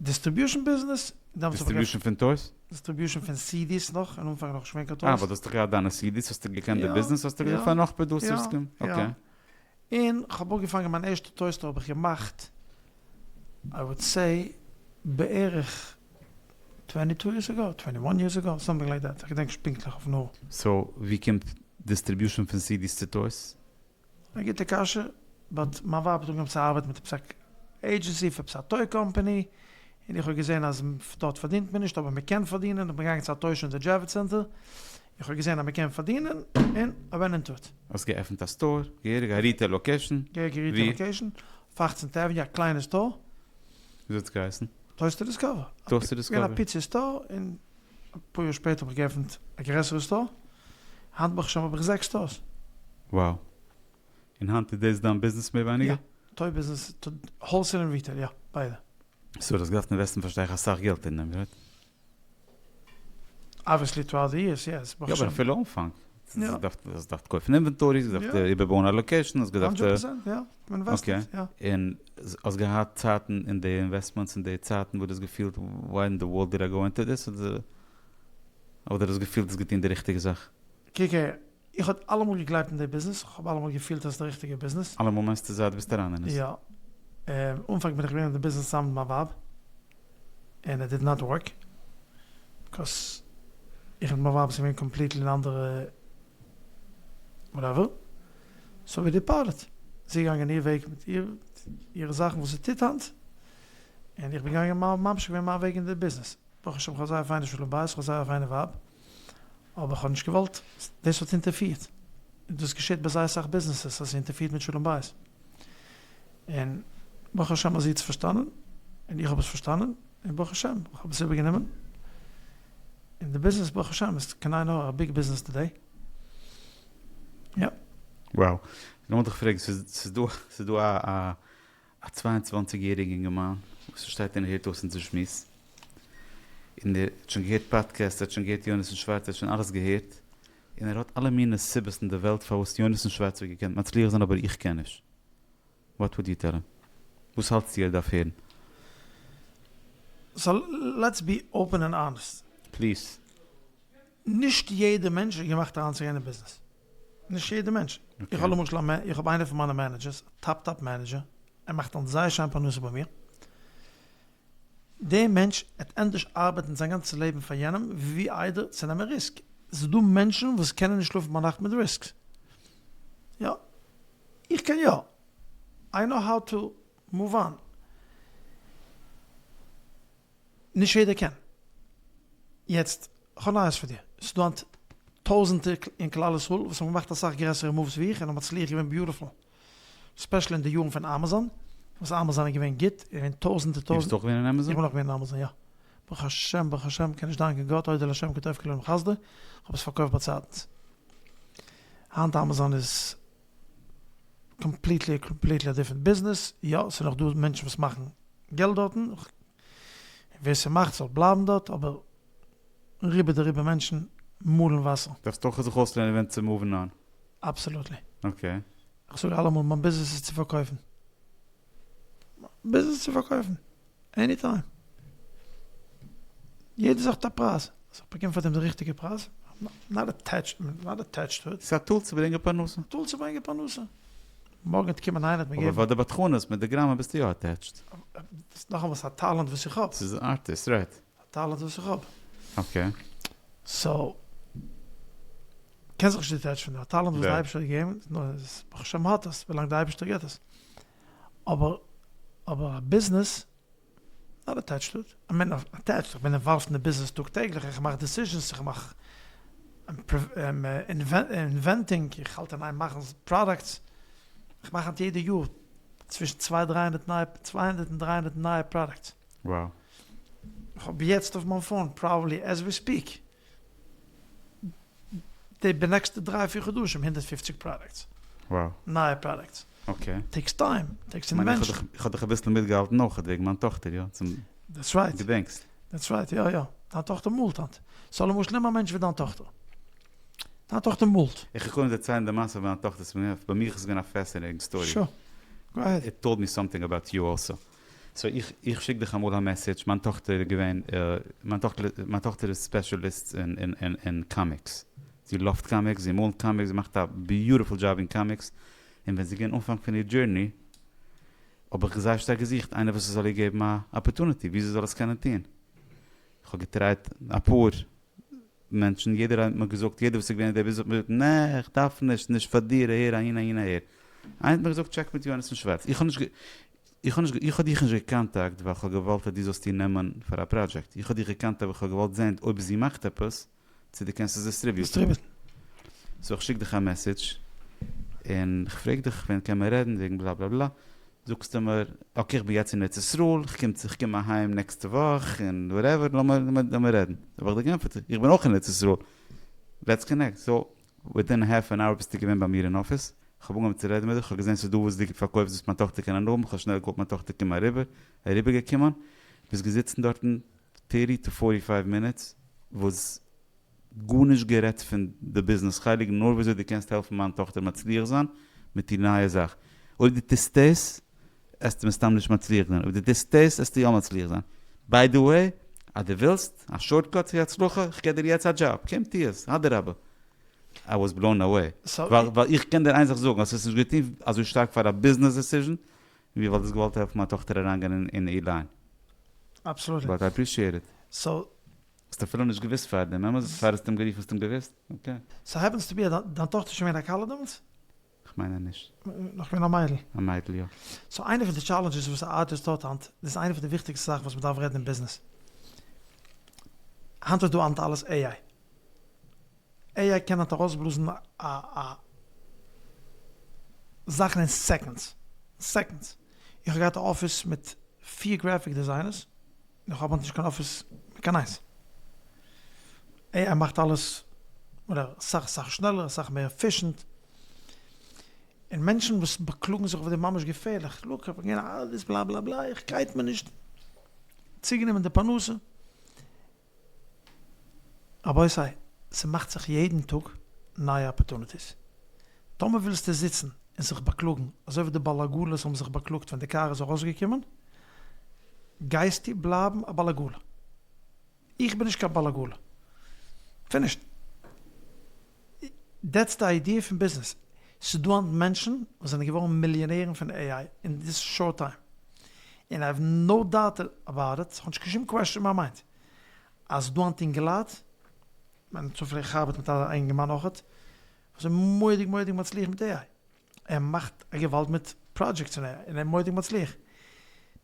דיסטריביושען ביזנעס. דיסטריביושען פון טויס? דיסטריביושען פון סידיס נאך, אין אנפאנג נאך נישט געווען קיין טויס. אה, ווייל דו האסט דאך געהאט דיינע סידיס האסטו געקענט די ביזנעס האסטו געזאגט פאר נאך פראדוסערס קומט. אקעי. און כ'האב אנגעפאנגען מיין ערשטע טוי סטאר האב איך געמאכט איי וואלד סעי בערך טווענטי טו יערס אגאו, טווענטי וואן יערס אגאו, סאמטינג לייק דעט, כ'געדענק נישט פונקטליך אויפן האר. סאו ווי קומט דיסטריביושען פון סידיס צו טויס? א גוטע קשיא, באט מיין ווייב האט אנגעהויבן צו ארבעטן מיט עפעס א עידזשענסי פאר עפעס א טוי קאמפאני, און איך האב געזען אז דארט פארדינט מען נישט אבער מען קען פארדינען, איך בין געגאנגען צו א טוי שאו אין די דזשעוויט סענטער, איך האב געזען אז מען קען פארדינען, און איי ווענט אינטו איט. האסט געעפנט א סטאר, געהעריג א ריטעיל לאקעישן? געהעריגע ריטעיל לאקעישן, אויף אכצנטע עוועניו, א קליינע סטאר. וויאזוי האט עס געהייסן? טויס טו דיסקאווער. טויס טו דיסקאווער. געווען א פיצי סטאר, און אפאר יאר שפעטער האב איך געעפנט א גרעסערע סטאר, היינט ברוך השם האב איך זעקס סטארס. Wow. און היינט איז דאס דיין ביזנעס מער ווייניגער? יא. טוי ביזנעס, האלסעיל און ריטעיל, יא, ביידע. סאו דו האסט געדארפט אינוועסטן פארשטיי איך אסאך געלט אין דעם, רייט? אבוויעסלי טרואוט די יערס, יעס, ברוך השם. יא אבער אפילו אנפאנג. יא. האסט געדארפט קויפן אינווענטארי, האסט געדארפט איבערבויען א לאקעישן, האסט געדארפט. הונדרעט פערסענט, יא. אינוועסטעד, יא. אקעי. און האסט געהאט צייטן אין די אינוועסטמענטס אין די צייטן וואס דו האסט געפילט וואי אין די ווארלד דיד איי גאו אינטו דיס? אדער האסט געפילט האסט געטון די ריכטיגע זאך? קוק הער, איך האב אלעמאל געגלייבט אין די ביזנעס, איך האב אלעמאל געפילט אז ס'איז די ריכטיגע ביזנעס. אלעמאל מיינסטו זייט דו ביסט אריין אין עס? יא. אנפאנג בין איך געווען אין די ביזנעס צוזאמען מיט מיין ווייב, און איט דיד נאט ווארק, ביקאוס איך מיט מיין ווייב זענען געווען קאמפליטלי אין אנדערע וואטעווער, סאו ווי דיפארטעד. זי איז געגאנגען איר וועג מיט אירע זאכן וואס זי טוט היינט, און איך בין געגאנגען ממשיך געווען מיין וועג אין די ביזנעס. ברוך השם כ'האב זייער פיינע שלום בית, כ'האב זייער א פיינע ווייב, אבער כ'האב נישט געוואלט, דאס האט אינטערפירט, און דאס געשעט ביי זייער אסאך ביזנעסעס אז ס'אינטערפירט מיט שלום בית, און ברוך השם אז זי האט עס פארשטאנען, און איך האב עס פארשטאנען, און ברוך השם איך האב עס איבערגענומען, און די ביזנעס ברוך השם איז קיין עין הרע א ביג ביזנעס טודעי, יא. Wow. לאמיר דיך פרעגן, ס'איז דא ס'איז דא א א צוויי און צוואנציג יעריגע אינגערמאן וואס שטייט און הערט אויס אונזער שמועס. און ער האט שוין געהערט פאדקעסט, ער האט שוין געהערט יונתן שווארץ, ער האט שוין אלעס געהערט, און ער האט אלע מיני סיבות אין די וועלט פארוואס יונתן שווארץ האט געקענט מצליח זיין אבער איך קען נישט. וואט וואלד יו טעל הים? וואס האלטסטו ער דארף הערן? סאו לעטס בי אפען ענד אנעסט. פליז. נישט יעדע מענטש איז געמאכט אריינצוגיין אין ביזנעס. נישט יעדע מענטש. איך האב למשל א איך האב איינער פון מיינע מענעדזשערס, א טאפ טאפ מענעדזשער, ער מאכט היינט זייער שיין פרנסה ביי מיר. דער מענטש העט ענדערש ארבעטן זיין גאנצע לעבן פאר יענעם ווי איידער צו נעמען ריסק. ס'איז דא מענטשן וואס קענען נישט שלאפן ביינאכט מיט ריסקס. יא. איך קען יא. איי נאו האו טו מאוו אן. נישט יעדער קען. יעצט, כ'האב נייעס פאר דיר. ס'איז דא היינט טויזענטער אין כלל ישראל וואס האבן געמאכט אסאך גרעסערע מאווס ווי איך און האבן מצליח געווען ביוטיפול. ספעשעלי אין די יארן פון אמאזאן, וואס אמאזאן איז געווען גוט, איז געווען טויזענטער טויזענטער. דו ביסט אויך געווען אין אמאזאן? איך בין אויך געווען אין אמאזאן יא. ברוך השם ברוך השם קען נישט דאנקען גאט אודה להשם כי טוב כי לעולם חסדו, כ'האב עס פארקויפט באצייטנס. היינט אמאזאן איז קאמפליטלי קאמפליטלי א דיפרענט ביזנעס, יא ס'איז נאך דא מענטשן וואס מאכן געלט דארטן, ווער ס'מאכט זאל בלייבן דארט, אבער רובא דרובא מענטשן מאלן וואסער. דארפסט אויך זיך אויסלערנען ווען צו מאוון אן. אבסאלוטלי. אקעי. איך זאג אלעמאל מיין ביזנעס איז צו פארקויפן. מיין ביזנעס איז צו פארקויפן. עני טיים. יעדע זאך האט א פרייז. אז איך באקום פאר דעם די ריכטיגע פרייז, איים נאט אטעטשד, נאט אטעטשד טו איט. ס'איז א טול צו ברענגען פרנסה. א טול צו ברענגען פרנסה. מארגן וועט קומען איינער וועט מיר געבן. אבער פאר די בדחנות מיט די גראמען ביסטו יא אטעטשד. דאס נאכאמאל ס'איז א טאלענט וואס איך האב. ס'איז ארטיסט, רייט. א טאלענט וואס איך האב. אקעי. סאו, קענסט זיך נישט דיטעטשן פון דעם. א טאלענט וואס די אייבערשטער האט געגעבן, ברוך השם האט עס, ווילאנג די אייבערשטער געבט עס. אבער, אבער א ביזנעס, נאט אטעטשד טו איט, איי מין אטעטשד, איך בין אינוואלווד אין די ביזנעס טאג טעגליך, איך מאך דעסיזשענס, איך מאך אינווענטינג, איך האלט אין איין מאכן פראדאקטס, איך מאך היינט יעדע יאר צווישן צוויי דריי הונדערט נייע, 200 און 300 נייע פראדאקטס. Wow. איך האב יעצט אויף מיין פאון, פראבעבלי עז ווי ספיק, די נעקסטע דריי פיר חדשים 150 פראדאקטס. Wow. נייע פראדאקטס. אקעי. טעיקס טיים, טעיקס אינווענשאן. איך האב דיך אביסל מיטגעהאלטן אויך וועגן מיין טאכטער, יא? דעטס רייט. געדענקסט? דעטס רייט, יא יא. דיין טאכטער מאלט היינט. סאו למשל נעם א מענטש ווי דיין טאכטער. דיין טאכטער מאלט. איך וועל קודם דערציילן די מעשה פון מיין טאכטער, ביי מיך איז עס געווען א פעסינעטינג סטארי. שור. גאו אהעד. איט טאלד מי סאמטינג אבאוט יו אלסא. סאו איך איך שיק דיך אמאל א מעסעדזש, מיין טאכטער איז געווען, מיין טאכטער מיין טאכטער איז ספעשעליסט אין אין אין קאמיקס, זי לאווט קאמיקס, זי מאלט קאמיקס, זי מאכט א ביוטיפול דזשאב אין קאמיקס, און ווען זי איז געווען אנפאנג פון איר דזשורני, האב איך זייער שטארק געזוכט איינער וואס זאל איר געבן א אפערטוניטי ווי זי זאל עס קענען טון, איך האב געטרייט אפאר מענטשן, יעדער האט מיר געזאגט, יעדער וואס איז געווען אין די ביזנעס האט מיר געזאגט, נע, איך דארף נישט, נישט פאר דיר, אהער אהין אהין אהער. איינער האט מיר געזאגט טשעק מיט יונתן שווארץ, איך האב נישט, איך האב נישט, איך האב דיך נישט געקאנטאקט ווייל כ'האב געוואלט אז דו זאלסט איר נעמען פאר א פראדזשעקט, איך האב דיך געקאנטאקט ווייל כ'האב געוואלט זען אויב זי מאכט עפעס, צו דו קענסט עס דיסטריביוטן. סאו איך שיק דיך א מעסעדזש, און כ'פרעג דיך ווען קען מען רעדן וועגן בלא בלא בלא, זאגסטו מיר, אקעי איך בין יעצט אין ארץ ישראל, איך קום איך קום אהיים נעקסטע וואך, און וואטעווער, לאמיר לאמיר רעדן. האב איך דיר געענטפערט, איך בין אויך אין ארץ ישראל, לעטס קאנעקט. סאו וויטין האלף ען אווער ביסטו געווען ביי מיר אין אפיס, איך האב אנגעהויבן צו רעדן מיט דיך, איך האב געזען ס'איז דא וואס דו פארקויפסט וואס מיין טאכטער קען הנאה האבן, איך האב שנעל געקאלט מיין טאכטער קום אריבער, אריבערגעקומען, ביסט געזיצן דארטן טערטי טו פארטי פייוו מינוטס, וואס גארנישט גערעדט פון די ביזנעס חלק, נאר וויאזוי דו קענסט העלפן מיין טאכטער מצליח זיין מיט איר נייע זאך. אויב דו טוסט דאס, עסטו מסתם נישט מצליח זיין, אויב דו טוסט דאס, עסטו יא מצליח זיין. ביי די וועי, אז דו ווילסט א שארטקאט צו הצלחה, איך געב דיר יעצט א דזשאב, קום טו עס, אדרבה. איי וואס בלאון אוועי. ווייל איך קען דיר איין זאך זאגן, האסט עס נישט געטון אזוי שטארק פאר א ביזנעס דעסיזשן, ווי וואלט עס געוואלט העלפן מיין טאכטער אריינגיין אין איר ליין. אבסאלוטלי. באט איי אפרישיעט איט. סאו. האסט אפילו נישט געוואוסט פארדעם, אמת? פאר האסט אים גערופן האסט אים געוואוסט? אקעי. סאו העפענס טו בי אז דיין טאכטער איז שוין געווען א כלה דעמאלטס? כ'מיין אז נישט. נאך געווען א מיידל? א מיידל יא. סאו איינע פון די טשאלענדזשעס וואס א ארטיסט האט היינט, דאס איז איינע פון די וויכטיגסטע זאכן וואס מ'דארף רעדן אין ביזנעס. היינט איז דא היינט אלעס AI. AI קען היינט ארויסבלאזן א א זאכן אין סעקאנדס. סעקאנדס. איך האב געהאט א אפיס מיט פיר גרעפיק דעזיינערס, און איך האב היינט נישט קיין אפיס מיט קיין איינס. AI מאכט אלעס וואטעווער, אסאך אסאך שנעלער, אסאך מער עפישענט. און מענטשן וואס באקלאגן זיך אויף דעם ממש געפערליך, לוק איך בין געווען א ארטיסט בלא בלא בלא, איך גייט מיר נישט, צוגענומען די פרנסה. רבותי, ס'מאכט זיך יעדן טאג נייע אפערטוניטיס. טאמער ווילסטו זיצן און זיך באקלאגן אזוי ווי די בעל עגלות האבן זיך באקלאגט ווען די קאר איז ארויסגעקומען, גייסטו בלייבן א בעל עגלה. איך בין נישט קיין בעל עגלה. פינישט. דעטס די איידיע פון ביזנעס. ס'איז דא היינט מענטשן וואס זענען געווארן מיליאנערן פון AI אין דיס שארט טיים. און איי האוו נאו דאוט אבאוט איט, כ'האב נישט קיין שום קוועסטשן אין מיין מיינד. אז ס'איז דא היינט אינגעלייט, כ'מיין צופעליג איך ארבעט מיט א אינגערמאן אויכעט, וואס איז מורא'דיג מורא'דיג מצליח מיט AI. ער מאכט א געוואלד מיט פראדזשעקטס און ער איז מורא'דיג מצליח.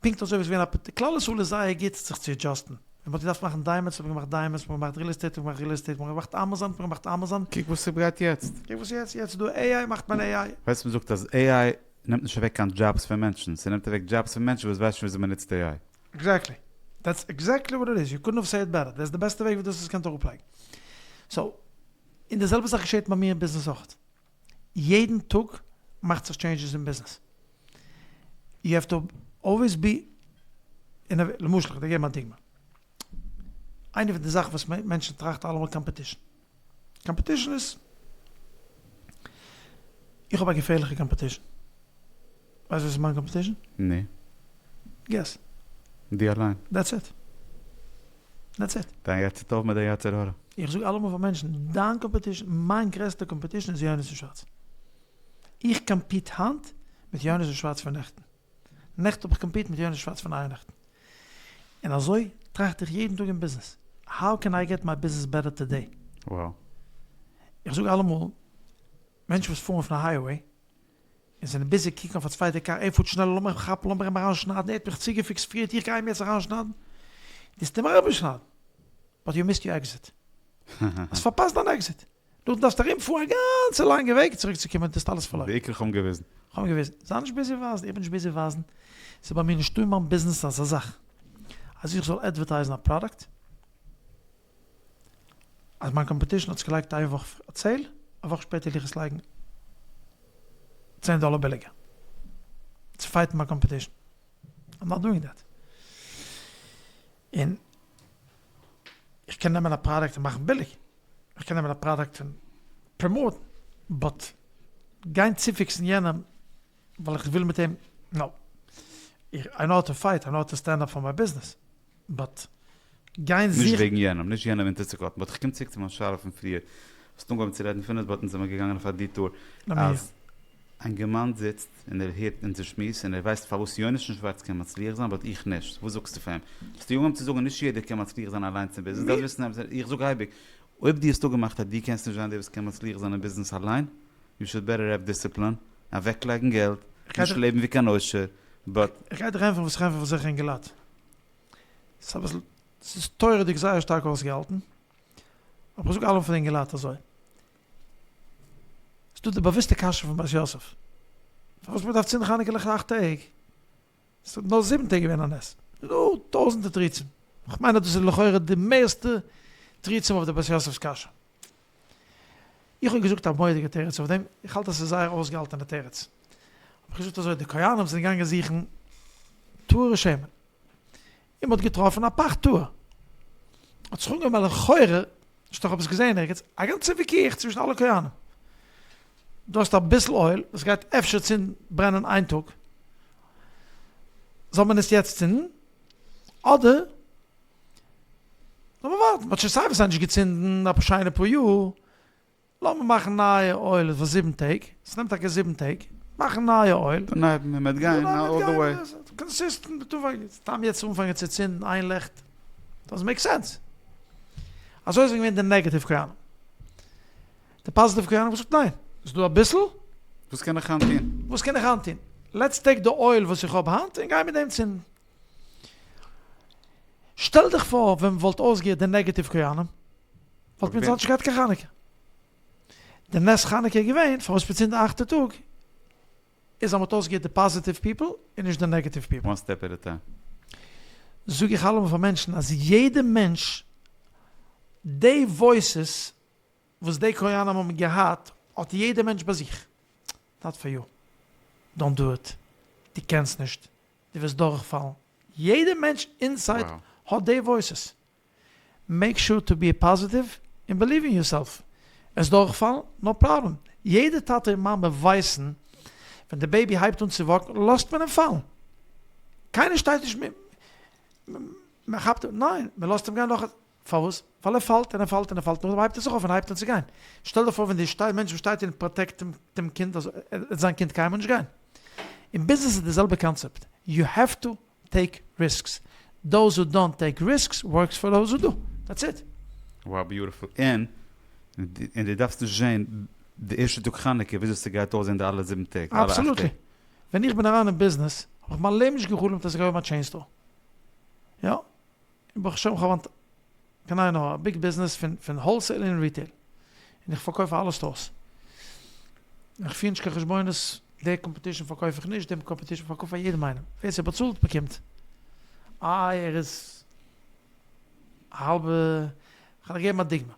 פונקט אזוי ווי עס איז געווען א כלל ישראל איז זייער גוט זיך צו עדזשאסטן. ווען מ'האט געדארפט מאכן דיימאנדס האט מען געמאכט דיימאנדס, מ'האט געמאכט ריעל עסטעיט האט מען געמאכט ריעל עסטעיט, מ'האט געמאכט אמאזאן האט מען געמאכט אמאזאן. קוק וואס ס'גייט יעצט. קוק וואס יעצט, יעצט איז דא AI מאכט מען AI. ווייסט מ'זאגט אז AI נעמט נישט אוועק קיין דזשאבס פון מענטשן, ס'נעמט אוועק דזשאבס פון מענטשן וואס ווייסן נישט וויאזוי מ'נוצט AI. עקזעקטלי. דעטס עקזעקטלי וואט איט איז, יו קודנט האוו סעיד בעטער, דעטס די בעסטע וועג ווי דו האסט עס געקענט אראפלייגן. סאו, און די זעלבע זאך געשעט ביי מיר אין ביזנעס אויכעט. יעדן טאג מאכט זיך טשעינדזשעס אין ביזנעס, יו העוו טו אלוועיס בי אין א, למשל איך וועל דיר געבן א דוגמא, איינע פון די זאכן וואס מענטשן טראכטן אלעמאל קאמפעטישן, קאמפעטישן איז, איך האב א געפערליכע קאמפעטישן, ווייסט ווער ס'איז מיין קאמפעטישן? נע. געס. דו אליין. דעטס איט. דעטס איט. דיין יצר טוב מיט דיין יצר הרע. איך זאג אלעמאל פאר מענטשן, דיין קאמפעטישן, מיין גרעסטע קאמפעטישן איז יונתן שווארץ. איך קאמפיט היינט מיט יונתן שווארץ פון נעכטן. נעכטן האב איך קאמפיט מיט יונתן שווארץ פון אייערנעכטן. און אזוי טראכט איך יעדן טאג אין ביזנעס, האו קען איי געט מיי ביזנעס בעטער טודעי? Wow. איך זאג אלעמאל, מענטשן וואס פארן אויפן הייוועי, און זענען ביזי קוקן אויף א צווייטע קאר, ער פארט שנעלער לאמיך אים כאפן לאמיך אים אריינשניידן, ער האט מיך צוגעפיקסט פריערט איך גיי אים יעצט אריינשניידן, דו וועסט אים אריבערשניידן, באט יו מיסד יור עקזיט, האסט פארפאסט דיין עקזיט, נאכדעם דארפסטו ארומפארן א גאנצע לאנגע וועג צוריק צו קומען, דו האסט אלעס פארלוירן. די עיקר כ'האב געוויזן. כ'האב געוויזן. זיי נישט ביזי ווייזן, איך בין נישט ביזי ווייזן, ס'איז ביי מיר נישטא אין מיין ביזנעס אזא זאך אז איך זאל עדווערטייזן א פראדוקט, אז מיין קאמפעטישן האט עס געלייגט איין וואך אויף סעיל, א וואך שפעטער וועל איך עס לייגן צען דאלער ביליגער צו פייטן מיין קאמפעטישן. איים נאט דואינג דעט. און איך קען נעמען א פראדאקט און מאכן ביליג, איך קען נעמען א פראדאקט און פראמאוטן, באט גיין צופיקסן יענעם ווייל איך וויל מיט אים, נאו. איי נאו האו טו פייט, איי נאו האו טו סטענד אפ פאר מיי ביזנעס. באט גיין זיך. נישט וועגן יענעם, נישט יענעם אונטערצוקאטן, באט כ'קום צוריק צו מיין שאלה פון פריער, האסט אנגעהויבן צו רעדן פון עס באט אונז זעמער געגאנגען אויף א דיטור, אז א אינגערמאן זיצט און ער הערט אונזער שמועס און ער ווייסט פארוואס יונתן שווארץ קען מצליח זיין באט איך נישט, וואס זאגסטו פאר אים? האסטו אנגעהויבן צו זאגן נישט יעדער קען מצליח זיין אליינס אין ביזנעס, דארפסט וויסן, איך זאג אייביג, אויב דו האסט אפגעמאכט אז דו קענסט נישט זיין דער וואס קען מצליח זיין אין ביזנעס אליין, יו שוד בעטער העוו דיסציפלין, אוועקלייגן געלט, נישט לעבן ווי קיין עושר, באט. איך גיי דיך ענטפערן וואס איך ענטפער פאר זיכער אינגעלייט. ס'איז אביסל, ס'איז תורה'דיג זייער שטארק אויסגעהאלטן, אבער איך זאג אלעמאל פאר די אינגעלייט אזוי. ס'איז דא די באוואוסטע קשיא פון בית יוסף, פארוואס מ'דארף צינדן חנוכה ליכט אכט טעג? ס'איז נאר זיבן טעג געווען א נס. ס'איז דא טויזענטער תירוצים. כ'מיין אז דאס איז לכאורה די מערסטע תירוצים אויף די בית יוסף'ס קשיא. איך האב געזאגט א מורא'דיגע תירוץ אויף דעם, איך האלט אז ס'איז זייער אויסגעהאלטענע תירוץ. האב איך געזאגט אזוי, די כהנים זענען געגאנגען זוכן טהור'ע שמן, און מ'האט געטראפן א פך טהור. האט זיך אנגעהויבן א לכאורה, נישט איך האב עס געזען ערגעץ, א גאנצע וויכוח צווישן אלע כהנים. דו האסט אביסל אויל וואס גייט אפשר צינדן ברענען איין טאג, זאל מען עס יעצט צינדן, אדער לאמיר ווארטן, מ'האט שוין סיי ווי סיי נישט געצינדן א שיינע פאר יאר, לאמיר מאכן נייע אויל פאר זיבן טעג, ס'נעמט טאקע זיבן טעג, מאכן נייע אויל. אנהייבן און מ'וועט גיין אלל די וועי. קאנסיסטענט, סתם יעצט אנפאנגען צו צינדן איין לעכט, דאזענט מעיק סענס. אזוי איז געווען די נעגעטיוו כהנים. די פאזיטיוו כהנים האבן געזאגט ניין, ס'איז דא אביסל. וואס קען איך היינט טון? וואס קען איך היינט טון? לעטס טעיק די אויל וואס איך האב היינט און גיי מיט דעם צינדן. שטעל דיך פאר ווען מ'וואלט אויסגעהערט די נעגעטיוו כהנים, וואלט מען נישט געהאט קיין חנוכה. די נס חנוכה איז געווען פארוואס מ'צינדט די אכטע טאג, איז אז מ'האט אויסגעהערט די פאזיטיוו פיפל און נישט די נעגעטיוו פיפל. וואן סטעפ עט א טיים. זאג איך אלעמאל פאר מענטשן אז יעדע מענטש, די וואויסעס וואס די כהנים האבן געהאט האט יעדע מענטש ביי זיך. נאט פאר יו. דאנט דו איט. דו קענסט נישט. דו וועסט דורכפאלן. יעדע מענטש אינסייד האט די וואויסעס. מעיק שור טו בי פאזיטיוו. און בעליוו אין יור סעלף. עסט דורכפאלן? נאו פראבלעם. יעדע טאטע און מאמע ווייסן ווען די בעיבי הייבט אן צו וואקן לאזט מען אים פאלן. קיינער שטייט נישט מען כאפט אים, ניין, מען לאזט אים גיין נאך, פארוואס? ווייל ער פאלט און ער פאלט און ער פאלט נאכדעם הייבט ער זיך אויף און הייבט אן צו גיין. שטעל דיך פאר ווען די שטייט מענטש וואס שטייט און פראטעקט דעם קינד אזוי וועט זיין קינד קיינמאל נישט גיין. אין ביזנעס איז די זעלבע קאנצעפט, יו העוו טו טעיק ריסקס, דאוז הו דאנט טעיק ריסקס ווארקס פאר דאוז הו דו, דעטס איט. Wow beautiful, און און דו דארפסט נישט זעהן די ערשטע טאג חנוכה וויאזוי ס'גייט אויסזעהן די אלע זיבן טעג, אלע אכט טעג. אבסאלוטלי, ווען איך בין אריין אין ביזנעס האב איך מיין לעבן נישט גע'חלומ'ט אז איך גיי האבן א טשעין סטאר, יא, און ברוך השם כ'האב היינט קיין עין הרע א ביג ביזנעס פון פון האלסעיל און ריטעיל, און איך פארקויף פאר אלע סטארס, איך פיר נישט קיין חשבונות, די קאמפעטישן פארקויף איך נישט, דעם קאמפעטישן פארקויף פאר יעדעם איינעם, ווער ס'באצאלט באקומט, איי ער איז א האלבע, כ'וועל דיך געבן א דוגמא.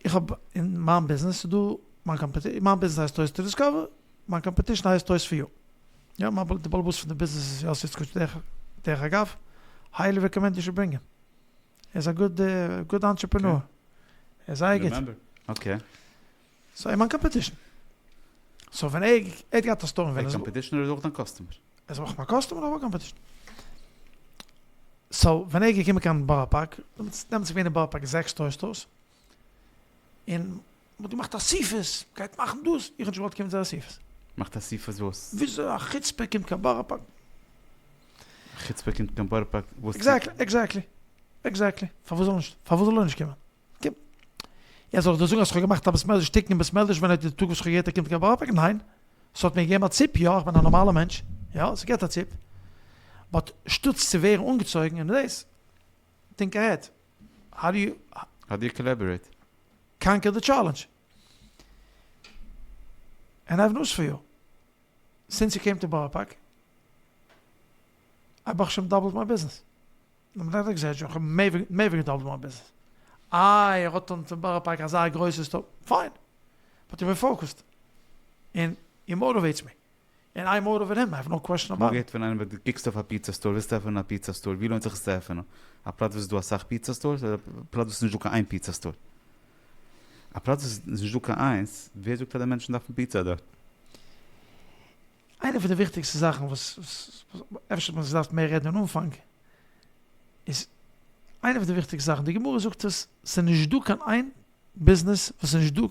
איך האב אין מיין ביזנעס איז דא מיין קאמפעטישן, מיין ביזנעס הייסט טויס טו דיסקאווער, מיין קאמפעטישן הייסט טויס פאר יו. יא, מיין די בעל הבית פון די ביזנעס איז יאסי איצקאוויטש דרך דרך אגב, היילי רעקאמענד יו שוד ברינג הים. ער איז א גוד גוד אנטרעפרענור. ער איז זייער גוט. אקעי. סאו ער איז מיין קאמפעטישן. סאו ווען ער ער האט געהאט א סטאר אין וויליאמסבורג. קאמפעטישן אדער אויך דיין קאסטומער? ער איז אויך מיין קאסטומער און אויך מיין קאמפעטישן. סאו ווען ער איז געקומען קיין בארא פארק, דעמאלטס איז געווען אין בארא פארק זעקס טוי סטארס, און מען האט געמאכט אסיפות, מען גייט מאכן דאס, איך האב נישט געוואלט קומען צו די אסיפות. מאכט אסיפות וואס? וויאזוי א חוצפה קומט קיין בארא פארק. א חוצפה קומט קיין בארא פארק וואס? עקזעקטלי, עקזעקטלי, עקזעקטלי, פארוואס זאל נישט, פארוואס זאל ער נישט קומען? קום. יעצט זאל איך דיר זאגן אז כ'האב געמאכט א בית מדרש תיקון אין בית מדרש ווען די טאג וואס כ'האב געהערט ער קומט קיין בארא פארק? ניין. ס'האט מיר געגעבן א ציפ, יא איך בין א נארמאלער מענטש, יא ס'געט א ציפ. באט שטאטס צו ווערן אנגעצויגן און דאס, טינק אהעד, האו דו יו. האו דו יו קאלעבארעיט? קאנקער די טשאלענדזש. ענד איי האוו נוז פאר יו, סינס הי קעים טו בארא פארק, איי ברוך השם דאבלד מיי ביזנעס. נאר מ'דארף עקזעדזשערן, איך האב מער ווי געדאבלט מיין ביזנעס. איי ער האט אין בארא פארק אזא גרויסע סטאר, פיין, באט איך בין פאוקעסד, און הי מאטיוועיטס מי, און איי מאטיוועיט הים, איי האוו נאו קוועשאן אבאוט איט. מ'גייט פון איינעם ווען דו קוקסט אויף א פיצא סטאר, ווילסטו עפענען א פיצא סטאר, ווי לוינט זיך עס צו עפענען? א פלאץ וואס איז דא אסאך פיצא סטארס אדער א פלאץ וואס איז נישט דא קיין איין פיצא סטאר? א פלאץ וואס איז נישט דא קיין איינס, ווער זאגט אז די מענטשן דארפן פיצא דארט? איינע פון די וויכטיגסטע זאכן וואס אפשר האט מען עס געדארפט מער רעדן אין אנפאנג, איז איינע פון די וויכטיגסטע זאכן, די גמרא זאגט עס, ס'איז נישט דא קיין איין ביזנעס וואס איז נישט דא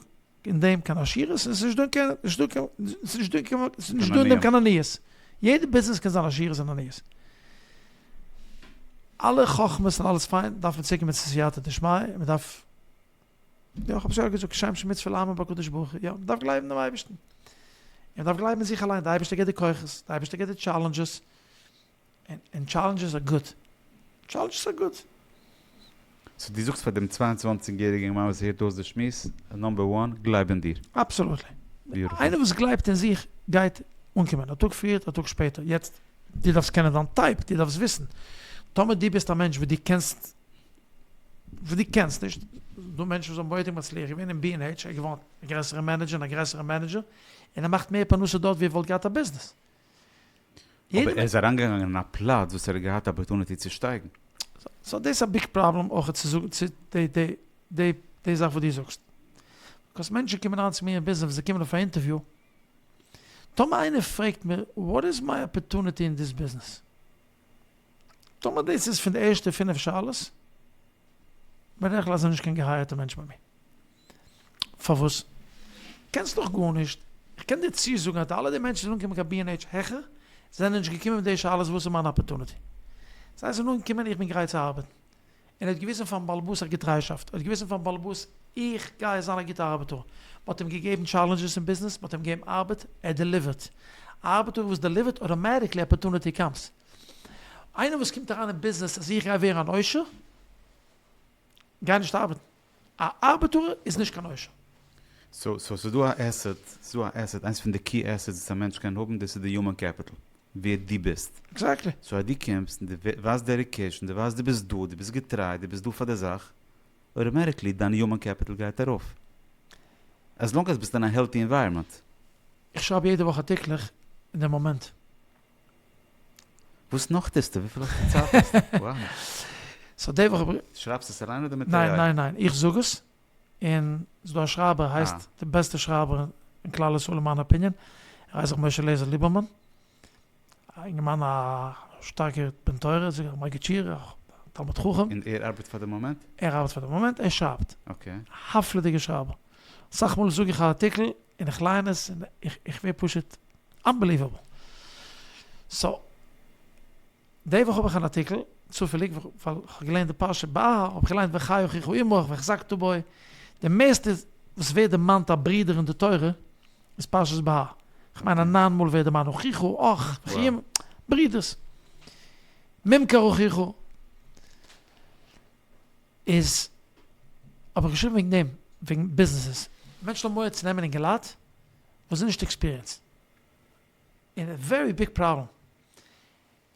אין דעם קיין עשירות און ס'איז נישט דא קיין נישט דא קיין ס'איז נישט דא קיין ס'איז נישט דא אין דעם קיין עניות, יעדע ביזנעס קען זיין עשירות און עניות. אלע חכמות און אלעס פיין דארף מען צוקומען צו סייעתא דשמיא, מען דארף יא, איך האב שוין געזאגט, כשם שמצוה להאמין בקדוש ברוך הוא, יא, מען דארף גלייבן דעם אייבערשטן, מען דארף גלייבן אין זיך אליין, דער אייבערשטער געבט די כוחות, דער אייבערשטער געבט די טשאלענדזשעס, און טשאלענדזשעס אר גוט, טשאלענדזשעס אר גוט. סאו דו זאגסט פאר דעם 22 יעריגע אינגערמאן וואס הערט אויס די שמועס, נאמבער וואן, גלייב אין דיר. אבסאלוטלי. איינער וואס גלייבט אין זיך גייט אנקומען, א טאג פריער, א טאג שפעטער. יעצט, דו דארפסט קענען דיין טייפ, דו דארפסט וויסן, טאמער דו ביסט א מענטש וואס דו קענסט וואס דו קענסט נישט, דא מענטשן וואס האבן מורא'דיג מצליח געווען אין בי ענד עיטש, ער איז געווארן א גרעסערע מענעדזשער און א גרעסערע מענעדזשער, און ער מאכט מער פרנסה דארט ווי ער וואלט געהאט א ביזנעס. אבער ער איז אריינגעגאנגען אין א פלאץ וואס ער האט געהאט אפערטוניטי צו שטייגן. סאו דאס איז א ביג פראבלעם אויך צו זאגן צו די די די די זאך וואס דו זאגסט. ביקאוס מענטשן קומען אריין צו מיר אין ביזנעס ווען זיי קומען אויף א אינטערוויו, טאמער איינער פרעגט מיר וואט איז מיי אפערטוניטי אין דיס ביזנעס? טאמער דאס איז פון די ערשטע פינף שאלות, בדרך כלל איז ער נישט קיין געהייערטע מענטש ביי מיר. פארוואס? קענסט דאך גארנישט. איך קען דיר צוזאגן אז אלע די מענטשן וואס זענען אנגעקומען קיין בי ענד עיטש העכער, זענען נישט געקומען מיט די שאלות וואס איז מיין אפערטוניטי. זיי זענען אנגעקומען איך בין גרייט צו ארבעטן. און ער האט געוויזן פארן באלעבאס א געטריישאפט, ער האט געוויזן פארן באלעבאס איך גיי זיין א גוטע ארבעטאר, מען האט אים געגעבן טשאלענדזשעס אין ביזנעס, מען האט אים געגעבן ארבעט, ער דעליווערט. א ארבעטאר וואס דעליווערט אטאמעטיקלי אפערטוניטי קאמס. איינער וואס קומט אריין אין ביזנעס אז איך גיי ווערן אן עושר, גיי נישט ארבעטן. א ארבעטאר איז נישט קיין עושר. סאו ס'איז דא א עסעט, ס'איז דא א עסעט, איינס פון די קי עסעטס וואס א מענטש קען האבן, דאס איז די יומען קעפיטל. ווער דו ביסט. עקזעקטלי. סאו אז דו קומסט און דו ווייזט דעדיקעישן, דו ווייזט דו ביסט דא, דו ביסט געטריי, דו ביסט דא פאר די זאך, אוטאמעטיקלי דיין יומען קעפיטל גייט ארויף. אז לאנג אז ביסט אין א העלטי ענווייראמענט. איך שרייב יעדע וואך ארטיקלעך אין דעם מאמענט. וואס נאך טוסטו? וויפיל האסטו צייט האסטו? Wow. סאו די וואך האב איך. שרייבסט עס אליין אדער מיט AI? ניין ניין ניין, איך זאג עס, און ס'איז דא א שרייבער, ער הייסט די בעסטע שרייבער אין כלל ישראל אין מיין אפיניען, ער הייסט זיך משה לעזער ליבערמאן, א אינגערמאן א שטארקער בן תורה, זיכער א מגיד שיעור, א תלמיד חכם. און ער ארבעט פאר די מאמענט? ער ארבעט פאר די מאמענט, ער שרייבט. אקעי. א הפלא'דיגער שרייבער. אסאך מאל זאג איך א ארטיקל און איך לייען עס און איך ווער פשוט אנבעליוועבל. סאו, די וואך האב איך אן ארטיקל, צופעליג ווייל כ'האב געלערנט די פרשה בהר, האב איך געליינט וחי אחיך עמך והחזקת בו, די מערסטע וואס ווערט דערמאנט א ברודער אין די תורה איז פרשת בהר, כ'מיין א ניין מאל ווערט דערמאנט אחיך, אח, וכי ימ, ברודערס, ממכר אחיך, איז האב איך געשריבן וועגן דעם, וועגן ביזנעסעס, מענטשן האבן מורא צו נעמען אינגעלייט וואס זענען נישט עקספיריענסד, און א ווערי ביג פראבלעם.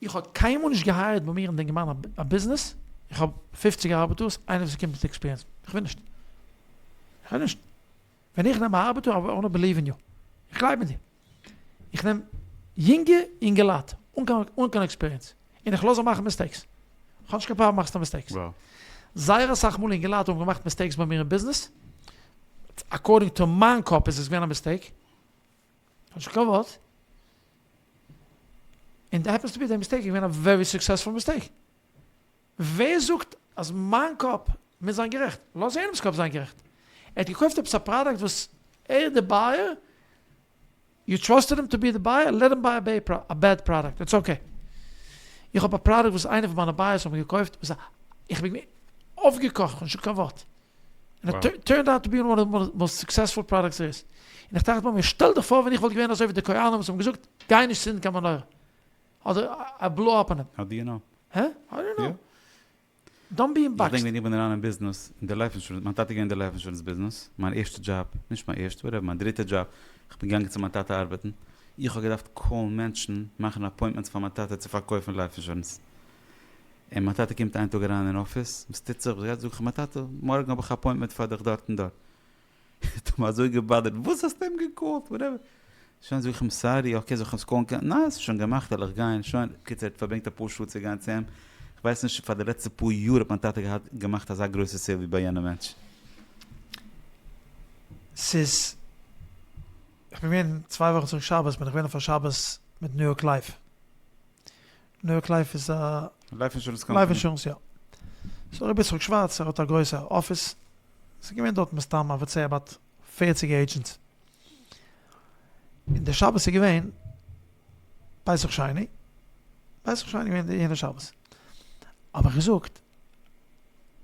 איך האב קיינמאל נישט געהייערט ביי מיר אין די אינגערמאן א ביזנעס, איך האב פופציג ארבעטארס, איינער וואס קומט מיט עקספיריענס, איך וויל נישט, איך וויל נישט, ווען איך נעם א ארבעטאר איי וואנא בעליוו אין יו, איך גלייב אין דיר, איך נעם יונגע אינגעלייט אן קיין עקספיריענס, און איך לאז זיי מאכן מיסטעיקס, איך האב נישט קיין פראבלעם מאכסט א מיסטעיקס, זייער אסאך מאל אינגעלייט האבן געמאכט מיסטעיקס ביי מיר אין ביזנעס, אקארדינג טו מיין קאפ איז עס געווען א מיסטעיק, נישט קיין ווארט. און העפענס טו בי די מיסטעיק איז געווען א ווערי סוקסעספול מיסטעיק. ווער זאגט אז מיין קאפ מוז זיין גערעכט? לאז יענעמס קאפ זיין גערעכט. ער האט געקויפט עפעס א פראדאקט וואס ער איז די בייער, יו טראסטעד אים טו בי די בייער, לעט אים ביי א בעד פראדאקט, איטס אקעי. איך האב א פראדאקט וואס איינער פון מיינע בייערס האבן געקויפט וואס איך בין געווען אויפגעקאכט, נישט קיין ווארט. און איט טורנד אוט טו בי וואן אוו די מאסט סוקסעספול פראדאקטס דער איז. און איך טראכט ביי מיר, שטעל דיך פאר ווען איך וואלט געווען אזוי ווי די כהנים וואס האבן געזאגט, גיי נישט צינדן קיין מנורה. אדער איי בלאו אפ אן אים. האו דו יו נאו? הע? האו דו יו נאו? דאנט בי אין באקס. איך דענק ווען איך בין אריין אין ביזנעס, אין די לייף אינשורענס, מיין טאטע איז געווען אין די לייף אינשורענס ביזנעס, מיין ערשטע דזשאב, נישט מיין ערשטע, וואטעווער, מיין דריטע דזשאב, איך בין געגאנגען צו מיין טאטע ארבעטן, איך האב געדארפט קאלן מענטשן, מאכן אפוינטמענטס פאר מיין טאטע צו פארקויפן לייף אינשורענס. און מיין טאטע קומט איין טאג אריין אין אפיס, וואס טוט זיך, וואס גייט, זאג איך, מיין טאטע, מארגן האב איך א אפוינטמענט פאר דיך דארט און דארט. האט אים אזוי געבאדערט, וואס האסטו אים געקאלט, וואטעווער. שוין זאג איך אים סארי, אקעי זאל איך אים קאלן, ניין ס'איז שוין געמאכט וועל איך גיין, שוין, בקיצור ער האט פארברענגט אפאר שעה צו גיין צו אים, כ'ווייס נישט פאר די לעצטע פאר יאר האט מיין טאטע געהאט געמאכט אזא גרויסע סעיל ווי ביי יענע מענטש. ס'איז, כ'בין געווען צוויי וואכן צוריק שבת בין איך געווען אויף א שבת מיט ניו יארק לייף, ניו יארק לייף איז א. לייף אינשורענס קאמפאני. לייף אינשורענס יא. סאו רבי יצחק שווארץ ער האט א גרויסע אפיס, ס'איז געווען דארט מסתם איי וואוד סעי אבאוט פערציג עידזשענטס. און די שבת איז געווען פסח שני, פסח שני איז געווען די יענע שבת. האב איך געזאגט,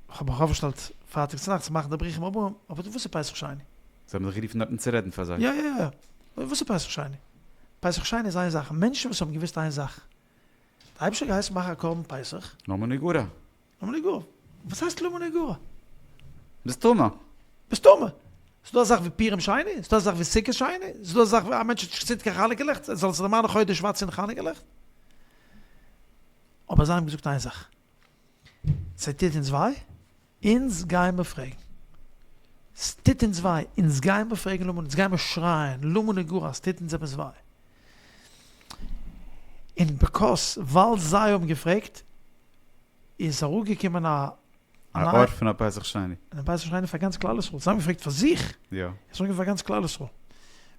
כ'האב מיך אויפגעשטעלט פרייטאג צונאכטס צו מאכן די ברוכים הבאים, אבער וואס איז פסח שני? זיי האבן דיך גערופן דארטן צו רעדן פאר זיי? יא יא יא. וואס איז פסח שני? פסח שני איז איין זאך, מענטשן וואס האבן געוואוסט איין זאך, די אייבערשטער האט געהייסן מאכן א קרבן פסח. למה נגרע? למה נגרע? וואס הייסט למה נגרע? ביסט טמא. ביסט טמא. ס'איז דא א זאך ווי פורים שני? ס'איז דא א זאך ווי סוכות שני? ס'איז דא א זאך ווי א מענטש האט נישט געצינדט קיין חנוכה לעכט, ער זאל זיך דערמאנען חודש שבט צינדן חנוכה לעכט? אבער זיי האבן געזאגט איין זאך, ס'טוט אונז וויי, אונז גיימער פרעגן. ס'טוט אונז וויי, אונז גיימער פרעגן למה, אונז גיימער שרייען למה נגרע, ס'טוט אונז עפעס וויי. און ביקאוס ווייל זיי האבן געפרעגט איז אראפגעקומען א א אור פון א פסח שני. א פסח שני פאר גאנץ כלל ישראל. זיי האבן געפרעגט פאר זיך. יא. עס איז אנגעקומען פאר גאנץ כלל ישראל.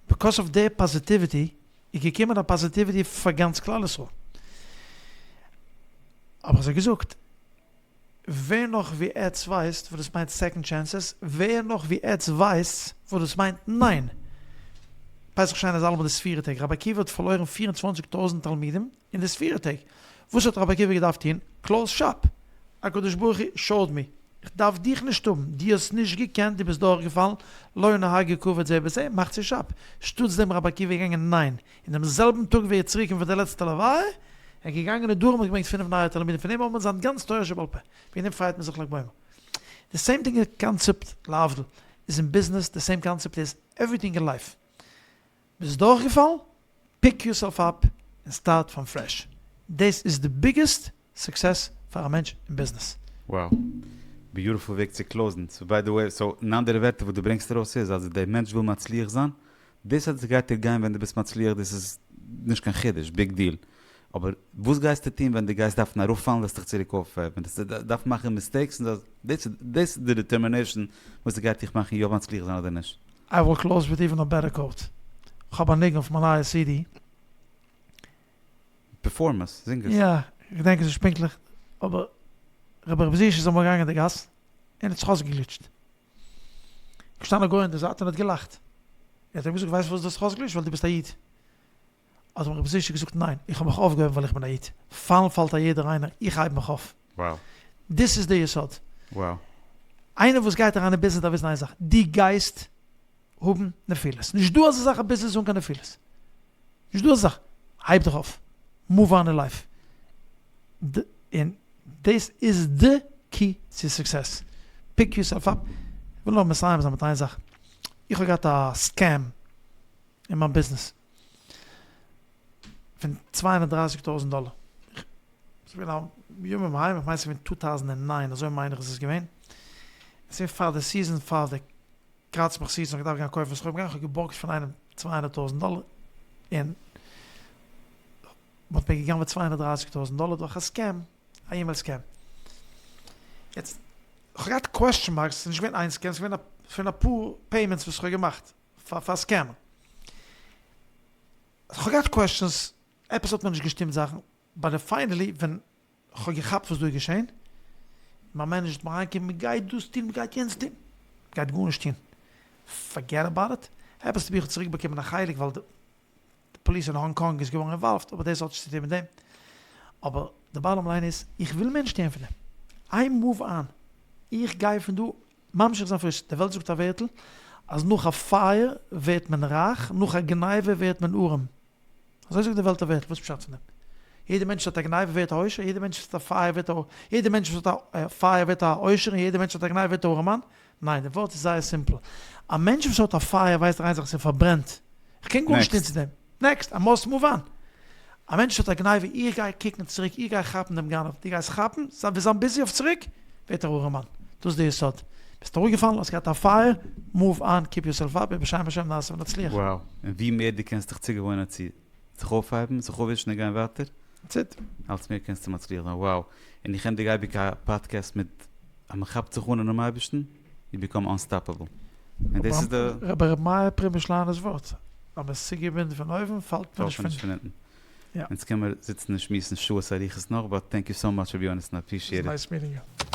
ביקאוס אוו דעיר פאזיטיוויטי איז געקומען א פאזיטיוויטי פאר גאנץ כלל ישראל. האב איך זיי געזאגט, ווער נאך ווי עטץ ווייסט וואס דאס מיינט סעקאנד טשענסעס, ווער נאך ווי עטץ ווייסטס וואס דאס מיינט ניין. פסח שני איז אלעמאל די ספירה טעג, רבי עקיבא האט פארלוירן 24 טויזנט תלמידים אין די ספירה טעג, וואס האט רבי עקיבא געדארפט טון? קלאוז שאפ! הקדוש ברוך הוא שאוד מי, איך דארף דיך נישט האבן, דו האסט נישט געקענט, דו ביסט דורכגעפאלן, לא נהגו כבוד זה בזה, מאך צו שאפ. שטאטס דעם רבי עקיבא געגאנגען ניין, אין דעם זעלבן טאג ווי ער איז צוריקגעקומען פון דער לעצטער לוויה, ער איז געגאנגען אין דרום און געברענגט פינף נייע תלמידים פון אים האבן זיין גאנץ תורה שבעל פה, וועגן דעם פרייט מען זיך לג בעומר. די סעים טינג קאנצעפט להבדיל איז אין ביזנעס, די סעים קאנצעפט איז עווריטינג אין לייף. ביסט דורכגעפאלן? פיק יורסעלף אפ און סטארט פראם פרעש. דאס איז די ביגעסט סוקסעס פאר א מענטש אין ביזנעס. Wow. ביוטיפול וועג צו קלאוזן. סאו ביי די וועי, סאו אין אנדערע ווערטער וואס דו ברענגסט ארויס איז אז דער מענטש וויל מצליח זיין, דאס אז עס גייט דיר גיין ווען דו ביסט מצליח דאס איז נישט קיין חידוש, ביג דיעל. אבער וואס גייסטו טון ווען דו גייסט דארפן אראפפאלן וועסט דיך צוריק אויפהייבן, דו וועסט דארפן מאכן mistakes, און דאס איז די determination וואס גייט דיך מאכן יא מצליח זיין אדער נישט. I will close with even a better quote. כ'האב א ניגון אויף מיין נייע סידי. Perform עס, זינג עס. יא, כ'געדענק עס נישט פונקטליך, אבער רבי ר' זיש איז אמאל געגאנגען אין די גאס, און האט זיך אויסגעגליטשט. געשטאנען א גוי אין די זייט און האט געלאכט. ער האט אים געזאגט, ווייסט פארוואס דו האסט זיך אויסגעגליטשט? ווייל דו ביסט א איד. האט אים רבי זישע געזאגט ניין, איך האב מיך אויפגעהויבן ווייל איך בין א איד, פאלן פאלט א יעדער איינער, איך הייב מיך אויף. דאס איז די יסוד. איינער וואס גייט אריין אין ביזנעס דארף וויסן איין זאך, דו גייסט האבן נפילות, נישט דא אזא זאך א ביזנעס אן קיין נפילות, נישט דא אזא זאך, הייב דיך אויף, move on אין life, און דאס איז די key צו success, pick yourself up, איך וויל נאר מסיים זיין מיט איין זאך, איך האב געהאט א scam אין מיין ביזנעס פון 230 טויזנט דאלער, ס'איז געווען א ימים ההם, איך מיין ס'איז געווען 2009 אזוי מיין איך איז עס געווען, עס איז געווען פאר די season פאר די קראצמעך season, איך האב געדארפט גיין קויפן סחורה, איך האב געבארגט פון איינעם 200 טויזנט דאלער, און מ'האט מיר גע'גנב'עט 230 טויזנט דאלער דורך א scam, א email scam. יעצט, איך האב געהאט question marks, ס'איז נישט געווען איין scam, ס'איז געווען פון אפאר payments וואס איך האב געמאכט. פאר scammer. כ'האב געהאט questions, עפעס האט מיר נישט געשטימט זאכן, but finally ווען כ'האב געכאפט וואס דא איז געשען, מיין manager האט מיר אריינגעקומען מ'גייט דאס טון מ'גייט יענץ טון, מ'גייט גארנישט טון, forget about it, עפעס האב איך צוריק באקומען א חלק ווייל די פאליס אין האנג קאנג איז געווארן involved, אבער דאס האט נישט צו טון מיט דעם, אבער די bottom line איז, איך וויל מער נישט הערן פון דעם, I move on, איך גיי פון דא ממשיך זיין פריש, די וועלט זאגט א ווערטל אז נאך א פייער ווערט מען רייך, נאך א גניבה ווערט מען ארעם. אזוי זאגט די וועלט א ווערטל, וואס פשט פון דעם? יעדע מענטש וואס האט א גניבה ווערט א עושר, יעדע מענטש וואס האט א פייער ווערט א, יעדע מענטש וואס האט א פייער ווערט א עושר און יעדע מענטש וואס האט א גניבה ווערט א ארעמאן? ניין, די ווארט איז זייער simple. א מענטש וואס האט א פייער ווייסט ער איין זאך, ס'פארברענט. איך קען גארנישט טון צו דעם. Next, I must move on. א מענטש האט א גניבה, איך גיי קוקן צוריק, איך גיי כאפן דעם גנב, דו גייסט כאפן, זיי זיין busy אויף צוריק, ווערט ער ארעמאן. דאס איז די יסוד. ביסט אראפגעפאלן, האסט געהאט א פייער, move on, keep yourself up, ובשם השם נעשה ונצליח. Wow, און ווי מער דו קענסט דיך צוגעוואוינען צו זיך אויפהייבן, זיך אויפווישן און גיין ווייטער, That's it. אלץ מער קענסטו מצליח זיין. Wow, און איך ענדיג אייביג א פאדקעסט מיט אז מען כאפט זיך אן אינעם אייבערשטן, you become unstoppable. און דאס איז די. רבי ר' מאיר פרימישלאנער'ס ווארט, אז מען איז צוגעבינדן פון אויבן פאלט מען נישט פון אונטן. אונז קען מיר זיצן און שמועסן שעות אריכות נאך, but thank you so much רבי יונתן, appreciate it. Nice meeting you.